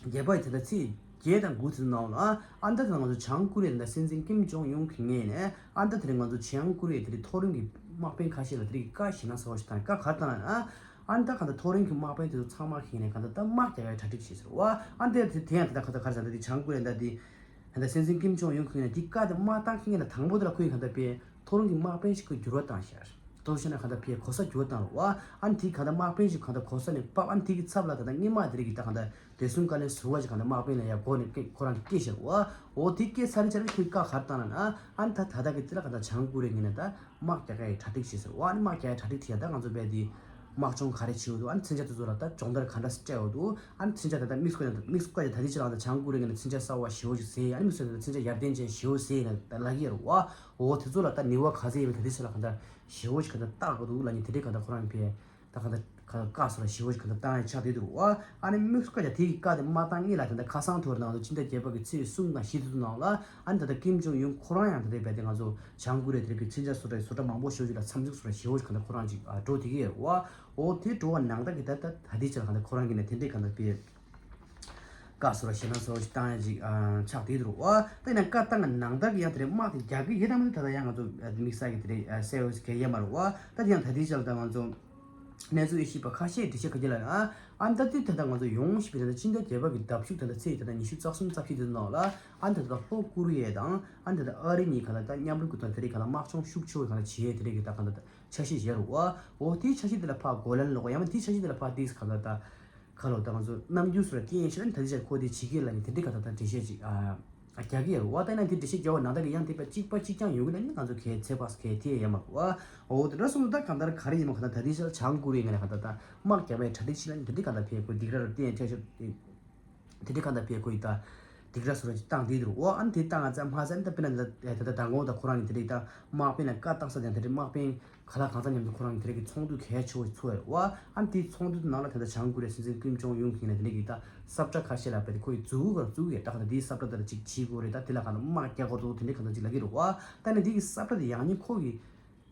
བརྒྱད་པ་ཡི་ད་ལྟ་ཚེས་བརྒྱད་དང་དགུ་ཚོའི་ནང་ལ་ཨ་མདའ་དང་ང་ཚོ་བྱང་ཀོ་རི་ཡ་དང་སྲིད་འཛིན་ཀིམ་ཇོང་ཡུང་གི་ངོས་ནས་ཨ་མདའ་དེ་རིང་ང་ཚོ་བྱང་ཀོ་རི་ཡ་དེ་རིང་མཐོ་རིམ་གྱི་དམག་དཔོན་ཁ་ཤས་ལ་དེ་རིང་བཀའ་ཞེ་ན་ཟེར་བ་ཞིག་དང་བཀའ་ག་རེ་བཏང་ན། ཨ་མདའ་ག་ད་མཐོ་རིམ་གྱི་དམག་དཔོན་དེ་ཚོ་ཚང་མ་ཁེངས་ནས་ག་ད་ལྟ་དམག་རྒྱག་ཡའི་གྲ་སྒྲིག་བྱེད་ཟེར་བ། ཨ་མདའ་དེ་དེ་ཡང་ད་ལྟ་ག་ད་ག་རེ་ཟེར་ན་དེ་བྱང་ཀོ་རི་ཡ་ད་དེ། ད་ལྟ་སྲིད་འཛིན་ཀིམ་ཇོང་ཡུང་ཁོང་ནས་དེ་བཀའ་དེ་མ་བཏང་མཁན་ལ་དང་པོ་དེ་ལ་ཁོས་གང་ལྟར་དཔེ་མཐོ་རིམ་གྱི་དམག་དཔོན་ཞིག་གི་འགྱུར་བ་བཏང་ཤར། དོ་ཤེ་ན་གང་ལྟར་དཔེ་གོ་ས་འགྱུར་བ་བཏང་རུ་བ། ཨ་ནི་དེ་གང་ལྟར་དམག་དཔོན་ཞིག་གང་ལྟར་གོ་ས་ནས་བབས། ཨ་ནི་དེ་གི་ཚབ་ལ་ད་ལྟ་སྔོན་མ་དེ་རིགས་ཀྱི་ད་གང་ལྟར་བདེ་སྲུང་བཀའ་བློན་ཟུར་པ་ཞིག་གང་ལྟར་དམག་དཔོན་ལ་ཡ་གོ་ནས་སྐད་ཁོ་རང་གི་སྐད་ཤར་བ། འོ་དེ་སྐད་ཚར་རི་ཚར་རི་ཁོས་བཀའ་ག་རེ་བཏང་ན་ན། ཨ་ནི་ད་ད་ལྟ་གི་དེ་ལ་གང་ལྟར་བྱང་ཀོ་རི་ཡ་ངོས་ནས་ད། དམག་རྒྱག་ག་ཡི་གྲ་སྒྲིག་བྱེད་ཟེར་བ། ཨ་ནི་དམག་རྒྱག་ཡི་གྲ་སྒྲིག་བྱེད་ཡ་ད་ང་ཚོ་རྦད་དེ་དམག་སྦྱོང་ག་རེ་བྱེད་འོ་འདུག་ཨ་ནི་མཚོན་ཆ་དེ་ཚོ་ལ་ད་སྦྱོང་བརྡར་ག་འདྲ་སྤྲད་འོ་འདུག་ཨ་ནི་མཚོན་ཆ་ད་ལྟ་དམིགས་བཀོད་ད་དམིགས་བཀོད་ད་དེ་ཕྱི་ལ་ད་བྱང་ཀོ་རི་ཡ་ནས་མཚོན་ཆ་གསར་བ་ཞེ་བོ་ཞིག་བཟོས། ཨ་ནི་མཚོན་ཆ་ད་མཚོན་ཆ་ཡར་ལྡན་ཅན་ཞེ་བོ་བཟོས་ཡིན་ན་ད་ལབ་ཀྱི་ཡོད་རེད་བ། འོ་དེ་ཚོ་ལ་ད་ནུས་པ་ག་ཚད་ཡོད་པའི་ད་དེ་ཕྱི་ལ་ག་འདྲ་ཞེ་བོ་ཞིག་ག་འདྲ་བཏགས་དགོས་འདུག་ལབ་ནི་དེ་འདྲའི་ག་འདྲ་ཁོ་རང་གི་ཕེ་ད་ག་འདྲ་ག་བཀའ་ཟེར་བ་ཞེ་བོ་ཞིག་ག་འདྲ་བཏང་ཡ་ཆགས་བསྡད་འདུག་བ། ཨ་ནི་དམིགས་བཀོད་ད་དེ་གི་བཀའ་དེ་མ་བཏང་སྔོན་ལ་ད་ད་ཁ་སང་ཐོར་ནང་དུ་ཕྱི་ཟླ་བརྒྱད་པ་གི་ཚེས་གསུམ་དང་བཞི་དེ་ཚོ་ནང་ལ། ཨ་ནི་ད་ལྟ་ཀིམ་ཇོང་ཡུང་ཁོ་རང་ཡང་ད་ལྟའི་རྦད་དེ་ང་ཚོ་བྱང་ཀོ་རི་ཡ་དེ་རིང་གི་མཚོན་ཆ་བཟོ་གྲྭ་བཟོ་གྲྭ་མང་པོ་ཞེ་པོ་ཅིག་ལ་མཚམས་འཇོག་བཟོ་གྲྭ་ཞེ་པོ་ཅིག་གང་ལྟར་ཁོ་རང་ཅིག་ཨ་འགྲོ་བསྡད་ཀྱི་ཡོད་རེད་བ། འོ་དེ་འགྲོ་བ་ནང་ལྟར་གྱི་ད་ལྟ་ད་ལྟའི་ཆར་གང་ལྟར་ཁོ་རང་གིས་ནས་དེ་འདྲའི་གང་ལྟར་དཔེ་བཀའ་བཟོ་གྲྭ་ཞེ་ན་བཟོ་ཅིག་བཏང་ཡ་ཅིག་ཨ་ཆགས་བསྡད་འདུག་བ། ད་ཡིན་ན་བཀའ་བཏང་གི་ནང་ལྟར་གྱི་ཡང་དེ་འདྲའི་དམག་དེ་རྒྱག་གི་ཡོད་དམ་མེད་ད་ལྟ་ཡང་ང་ཚོ་དམིགས་བསལ་གྱི་དེ་འདྲའི་གསལ་བོ་ཞིག་གང་ཡོད་མ་རེད་བ། ད་དེ་ཡང་ད་ལྟའི་ཆར་ད་ང་ཚོ། གནས་ཚུལ་ཡེ་ཤེས་པ་ཁ་ཤས་འགྲེལ་བཤད་ཁ་རྒྱ་ལ་ཨ་ཨ་ད་དུས་ད་ལྟ་ང་ཚོ་ཡོང་ཞིག་པའི་ད་ལྟ་སྤྱི་ཟླ་བརྒྱད་པ་གི་ཟླ་མཇུག་ད་ལྟ་ཚེས་ད་ལྟ་ཉི་ཤུ་རྩ་གསུམ་རྩ་བཞི་དེ་ནང་ལ་ཨ་ད་ལྟ་ལྷོ་ཀོ་རི་ཡ་དང་ཨ་ད་ལྟ་ཨ་རི་གཉིས་ག་ལ་ད་མཉམ་རུབ་ཀྱི་ཐོག་དེ་རིགས་ག་ལ་དམག་སྦྱོང་ཤུགས་ཆེ་བའི་ག་ལ་བྱེད་ཡས་དེ་རིགས་ཀྱི་ད་ག་ལ་འཆར་གཞི་བཞག་རུ་བ། འོ་དེའི་འཆར་གཞི་དེ་ལ་ཕར་གོ་ལན་སློག་ཡང་མ་དེའི་འཆར་གཞི་དེ་ལ་ཕར་ཏིས་ག་ལ་ད་ག་ལོ་ད་ང་ཚོ་རྣམ་འགྱུར་སོགས་ལ་རྐྱེན་ཞིག་ཨ་ནི་ད་ལྟ་ཆར་ཁོ་དེ་བྱེད་ཀྱི་ལ་ནི་དེ་འདྲའི་ག་ལ་ད་འགྲེལ་བཤད་ཅིག་ཨ། རྒྱག་གི་ཡོད་རེད་བ། ད་ཡིན་ན་དེ་འགྲེལ་བཤད་རྒྱག་པ་ནང་ལྟར་གྱི་ཡང་དེ་བས་གཅིག་པ་གཅིག་རྐྱང་ཡོང་གི་ན་ནི་ང་ཚོ་གལ་ཚད་པ་གལ་ཐེ་ཡ་མ་རེད་བ། འོ་དེ་འདྲ་སོང་ཙང་ད་གང་ལྟར་ག་རེ་ཡིན་མ་གང་ལྟར་ད་དེ་ཤར་བྱང་ཀོ་རི་ཡ་ངོས་ནས་གང་ལྟར་ད་དམག་རྒྱག་པའི་གྲ་སྒྲིག་བྱེད་ན་ནི་དེ་འདྲའི་གང་ལྟར་ཕེ་ཁོ་སྡིགས་ར་རུ་བསྟན་ཡ་ཐེ་ཤོར་དེ་འདྲའི་གང་ལྟར་ཕེ་ཁོ་ཡི་ད་སྡིགས་ར་སོ་ར་ཅིག་བཏང་བསྡད་འདུག་འོ་ཨ་ནི་དེ་བཏང་ང་ཙང་མ་ཟད་ནི་ད་དཔེར་ན་ད་ད་ད་དགོང་ད་ཁོ་རང་ནི་དེ་འདྲའི་ད་དམག་དཔོན་ལ་བཀའ་བཏང་ས་དེ་འདྲའི་དམག་དཔོན་ག་ལ་གང་ཚང་མཉམ་དུ་ཁོ་རང་གི་དེ་རིགས་ཀྱི་ཚོགས་འདུ་གལ་ཆེ་བོ་ཞིག་ཚོགས་ཡོད་རེད་བ། ཨ་ནི་དེའི་ཚོགས་འདུ་དེ་ནང་ལ་ད་ལྟ་བྱང་ཀོ་རི་ཡའི་སྲིད་འཛིན་ཀིམ་ཇོང་ཡུང་གིས་ནས་དེ་འདྲ་གི་ད་ས་བཀྲ་ཁ་ཤས་ལ་བས་ཏེ་ཁོ་ཡི་མཛུབ་གུ་ག་རེ་བཙུགས་ཡོད། ད་ག་ད་དེའི་ས་བཀྲ་དེ་ལ་ཅིག་བྱེད་དགོས་རེད། ད་དེ་ལ་ག་ད་དམག་རྒྱག་དགོས་འདུག་དེ་འདྲའི་ག་ད་ཅིག་ལབ་ཀྱི་རེད་བ། ད་ནི་དེ་གི་ས་བཀྲ་དེ་ཡང་ནི་ཁོ་གི་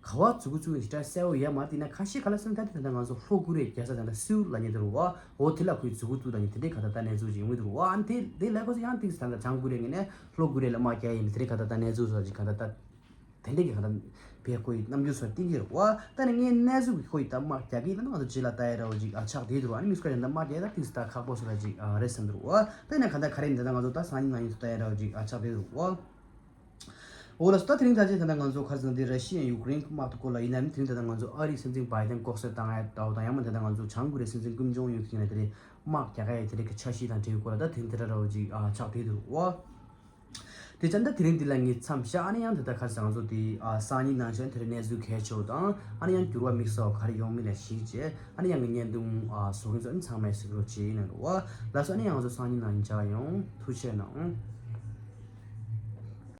ག་བ་བཙུགས་གི་བཙུགས་ཡོད་ཞེ་དྲག་གསལ་བོ་ཡོད་མ་རེད། དེ་ན་ཁ་ཤས་ག་ལ་སེམས་ཐག་དེ་ད་ལྟ་ང་ཚོ་ལྷོ་ཀོ་རི་ཡ་རྒྱལ་ས་ད་ལྟ་སིའུལ་ལབ་མཁན་དེ་རེད་བ། འོ་དེ་ལ་ཁོ་ཡི་མཛུབ་གུ་བཙུགས་ད་ནི་དེ་འདྲའི་ག་ད་ད་གནས་ཚུལ་ཅིག་ཡོང་གི་འདུག་རེད་བ། ཨ་ནི་དེ་དེ་ལབ་དགོས་ས་ཡང་ཏིག་ཙམ་ད་ལྟ་བྱང་ཀོ་རི་ཡ་ངོས་ནས་ལྷོ་ཀོ་རི་ཡ་ལ་དམག་རྒྱག་ཡ་ཡིན་དེ་འདྲའི་ག་ད་ད་གནས་ཚུལ་སོགས་ཅིག་ག་ད་ད། དེ་འདྲའི་གི་ག་ད་བས་ཁོ་ཡི་རྣམ་འགྱུར་སོགས་བསྟན་གྱི་རེད་བ། ད་ནི་ངས་གནས་ཚུལ་གྱི་ཁོ་ཡི་ད་དམག་རྒྱག་གི་ཡིན་ན་ང་ཚོ་རྗེས་ལ་ལྟ་ཡ་ར་བ་ཅིག་ཨ་ཆགས་བསྡད་འདུག་ཨ་ནི་མི་སྐོར་ཡང་ད་དམག་རྒྱག་ད་ཏིག་ཙམ་ད་ཁག་པོ་སོགས་ད་ཅིག་ཨ་རེད་བསམ་འདུག་བ། ད་ནི་ག་ད་ག་རེ་ཡིན་ད་ད་ང་ཚོ་ད་སང་ཉིན་གནངས་ཉིན་དུ་ལྟ་ཡ་ར་བ་ཅིག་ཨ་ཆགས་བསྡད་འདུག་བ། འོ་ལགས་སོ། ད་དེ་རིང་ད་ཅིག་ད་ད་ང་ཚོ་ག་རེ་ཟེར་ན་དེ་ར་ཤི་ཡ་ཡུཀ་རེན་གི་དམག་དེ་སྐོར་ལ་ཡིན་ན་ནི་དེ་རིང་ད་ད་ང་ཚོ་ཨ་རིའི་སྲིད་འཛིན་བའི་ཌེན་ལྐོག་གསོད་བཏང་ཡ་ད་འོ་ད་ཡང་མ་ད་ད་ང་ཚོ་བྱང་ཀོ་རི་ཡའི་སྲིད་འཛིན་ཀིམ་ཇོང་ཡུན་གྱིས་ན་དེ་རིང་དམག་རྒྱག་ག་ཡ་དེ་རིང་གི་འཆར་གཞི་དང་འབྲེལ་བའི་སྐོར་ལ་ད་དེ་རིང་དེ་ར་ར་བ་ཅིག་ཨ་ཆགས་བསྡད་འདུག་བ། དེ་ཙམ་ད་དེ་རིང་འདི་ལ་ངས་མཚམས་བཞག་ཨ་ནི་ཡང་དེ་ལྟར་ཁ་སང་ཚོ་དེ་ཨ་སང་ཉིན་ནང་བཞིན་དེ་རིང་གནས་ཚུལ་གལ་ཆེ་བ་དང་ཨ་ནི་ཡང་འགྱུར་བ་དམིགས་བསལ་བ་ག་རེ་ཡོང་མིན་ལ་གཞིགས་བྱས་ཨ་ནི་ཡང་གི་བརྙན་ཐུང་ཨ་བཟོ་མཁན་ཚོ་ཨ་ནི་ཚང་མས་གཟིགས་རོགས་བྱེད་ཡིན་ན་རོ་བ་ལགས་སོ། ཨ་ནི་ཡང་ང་ཚོ་སང་ཉིན་ནང་བཞིན་མཇལ་ཡོང་། ཐུགས་རྗེ་གནང་།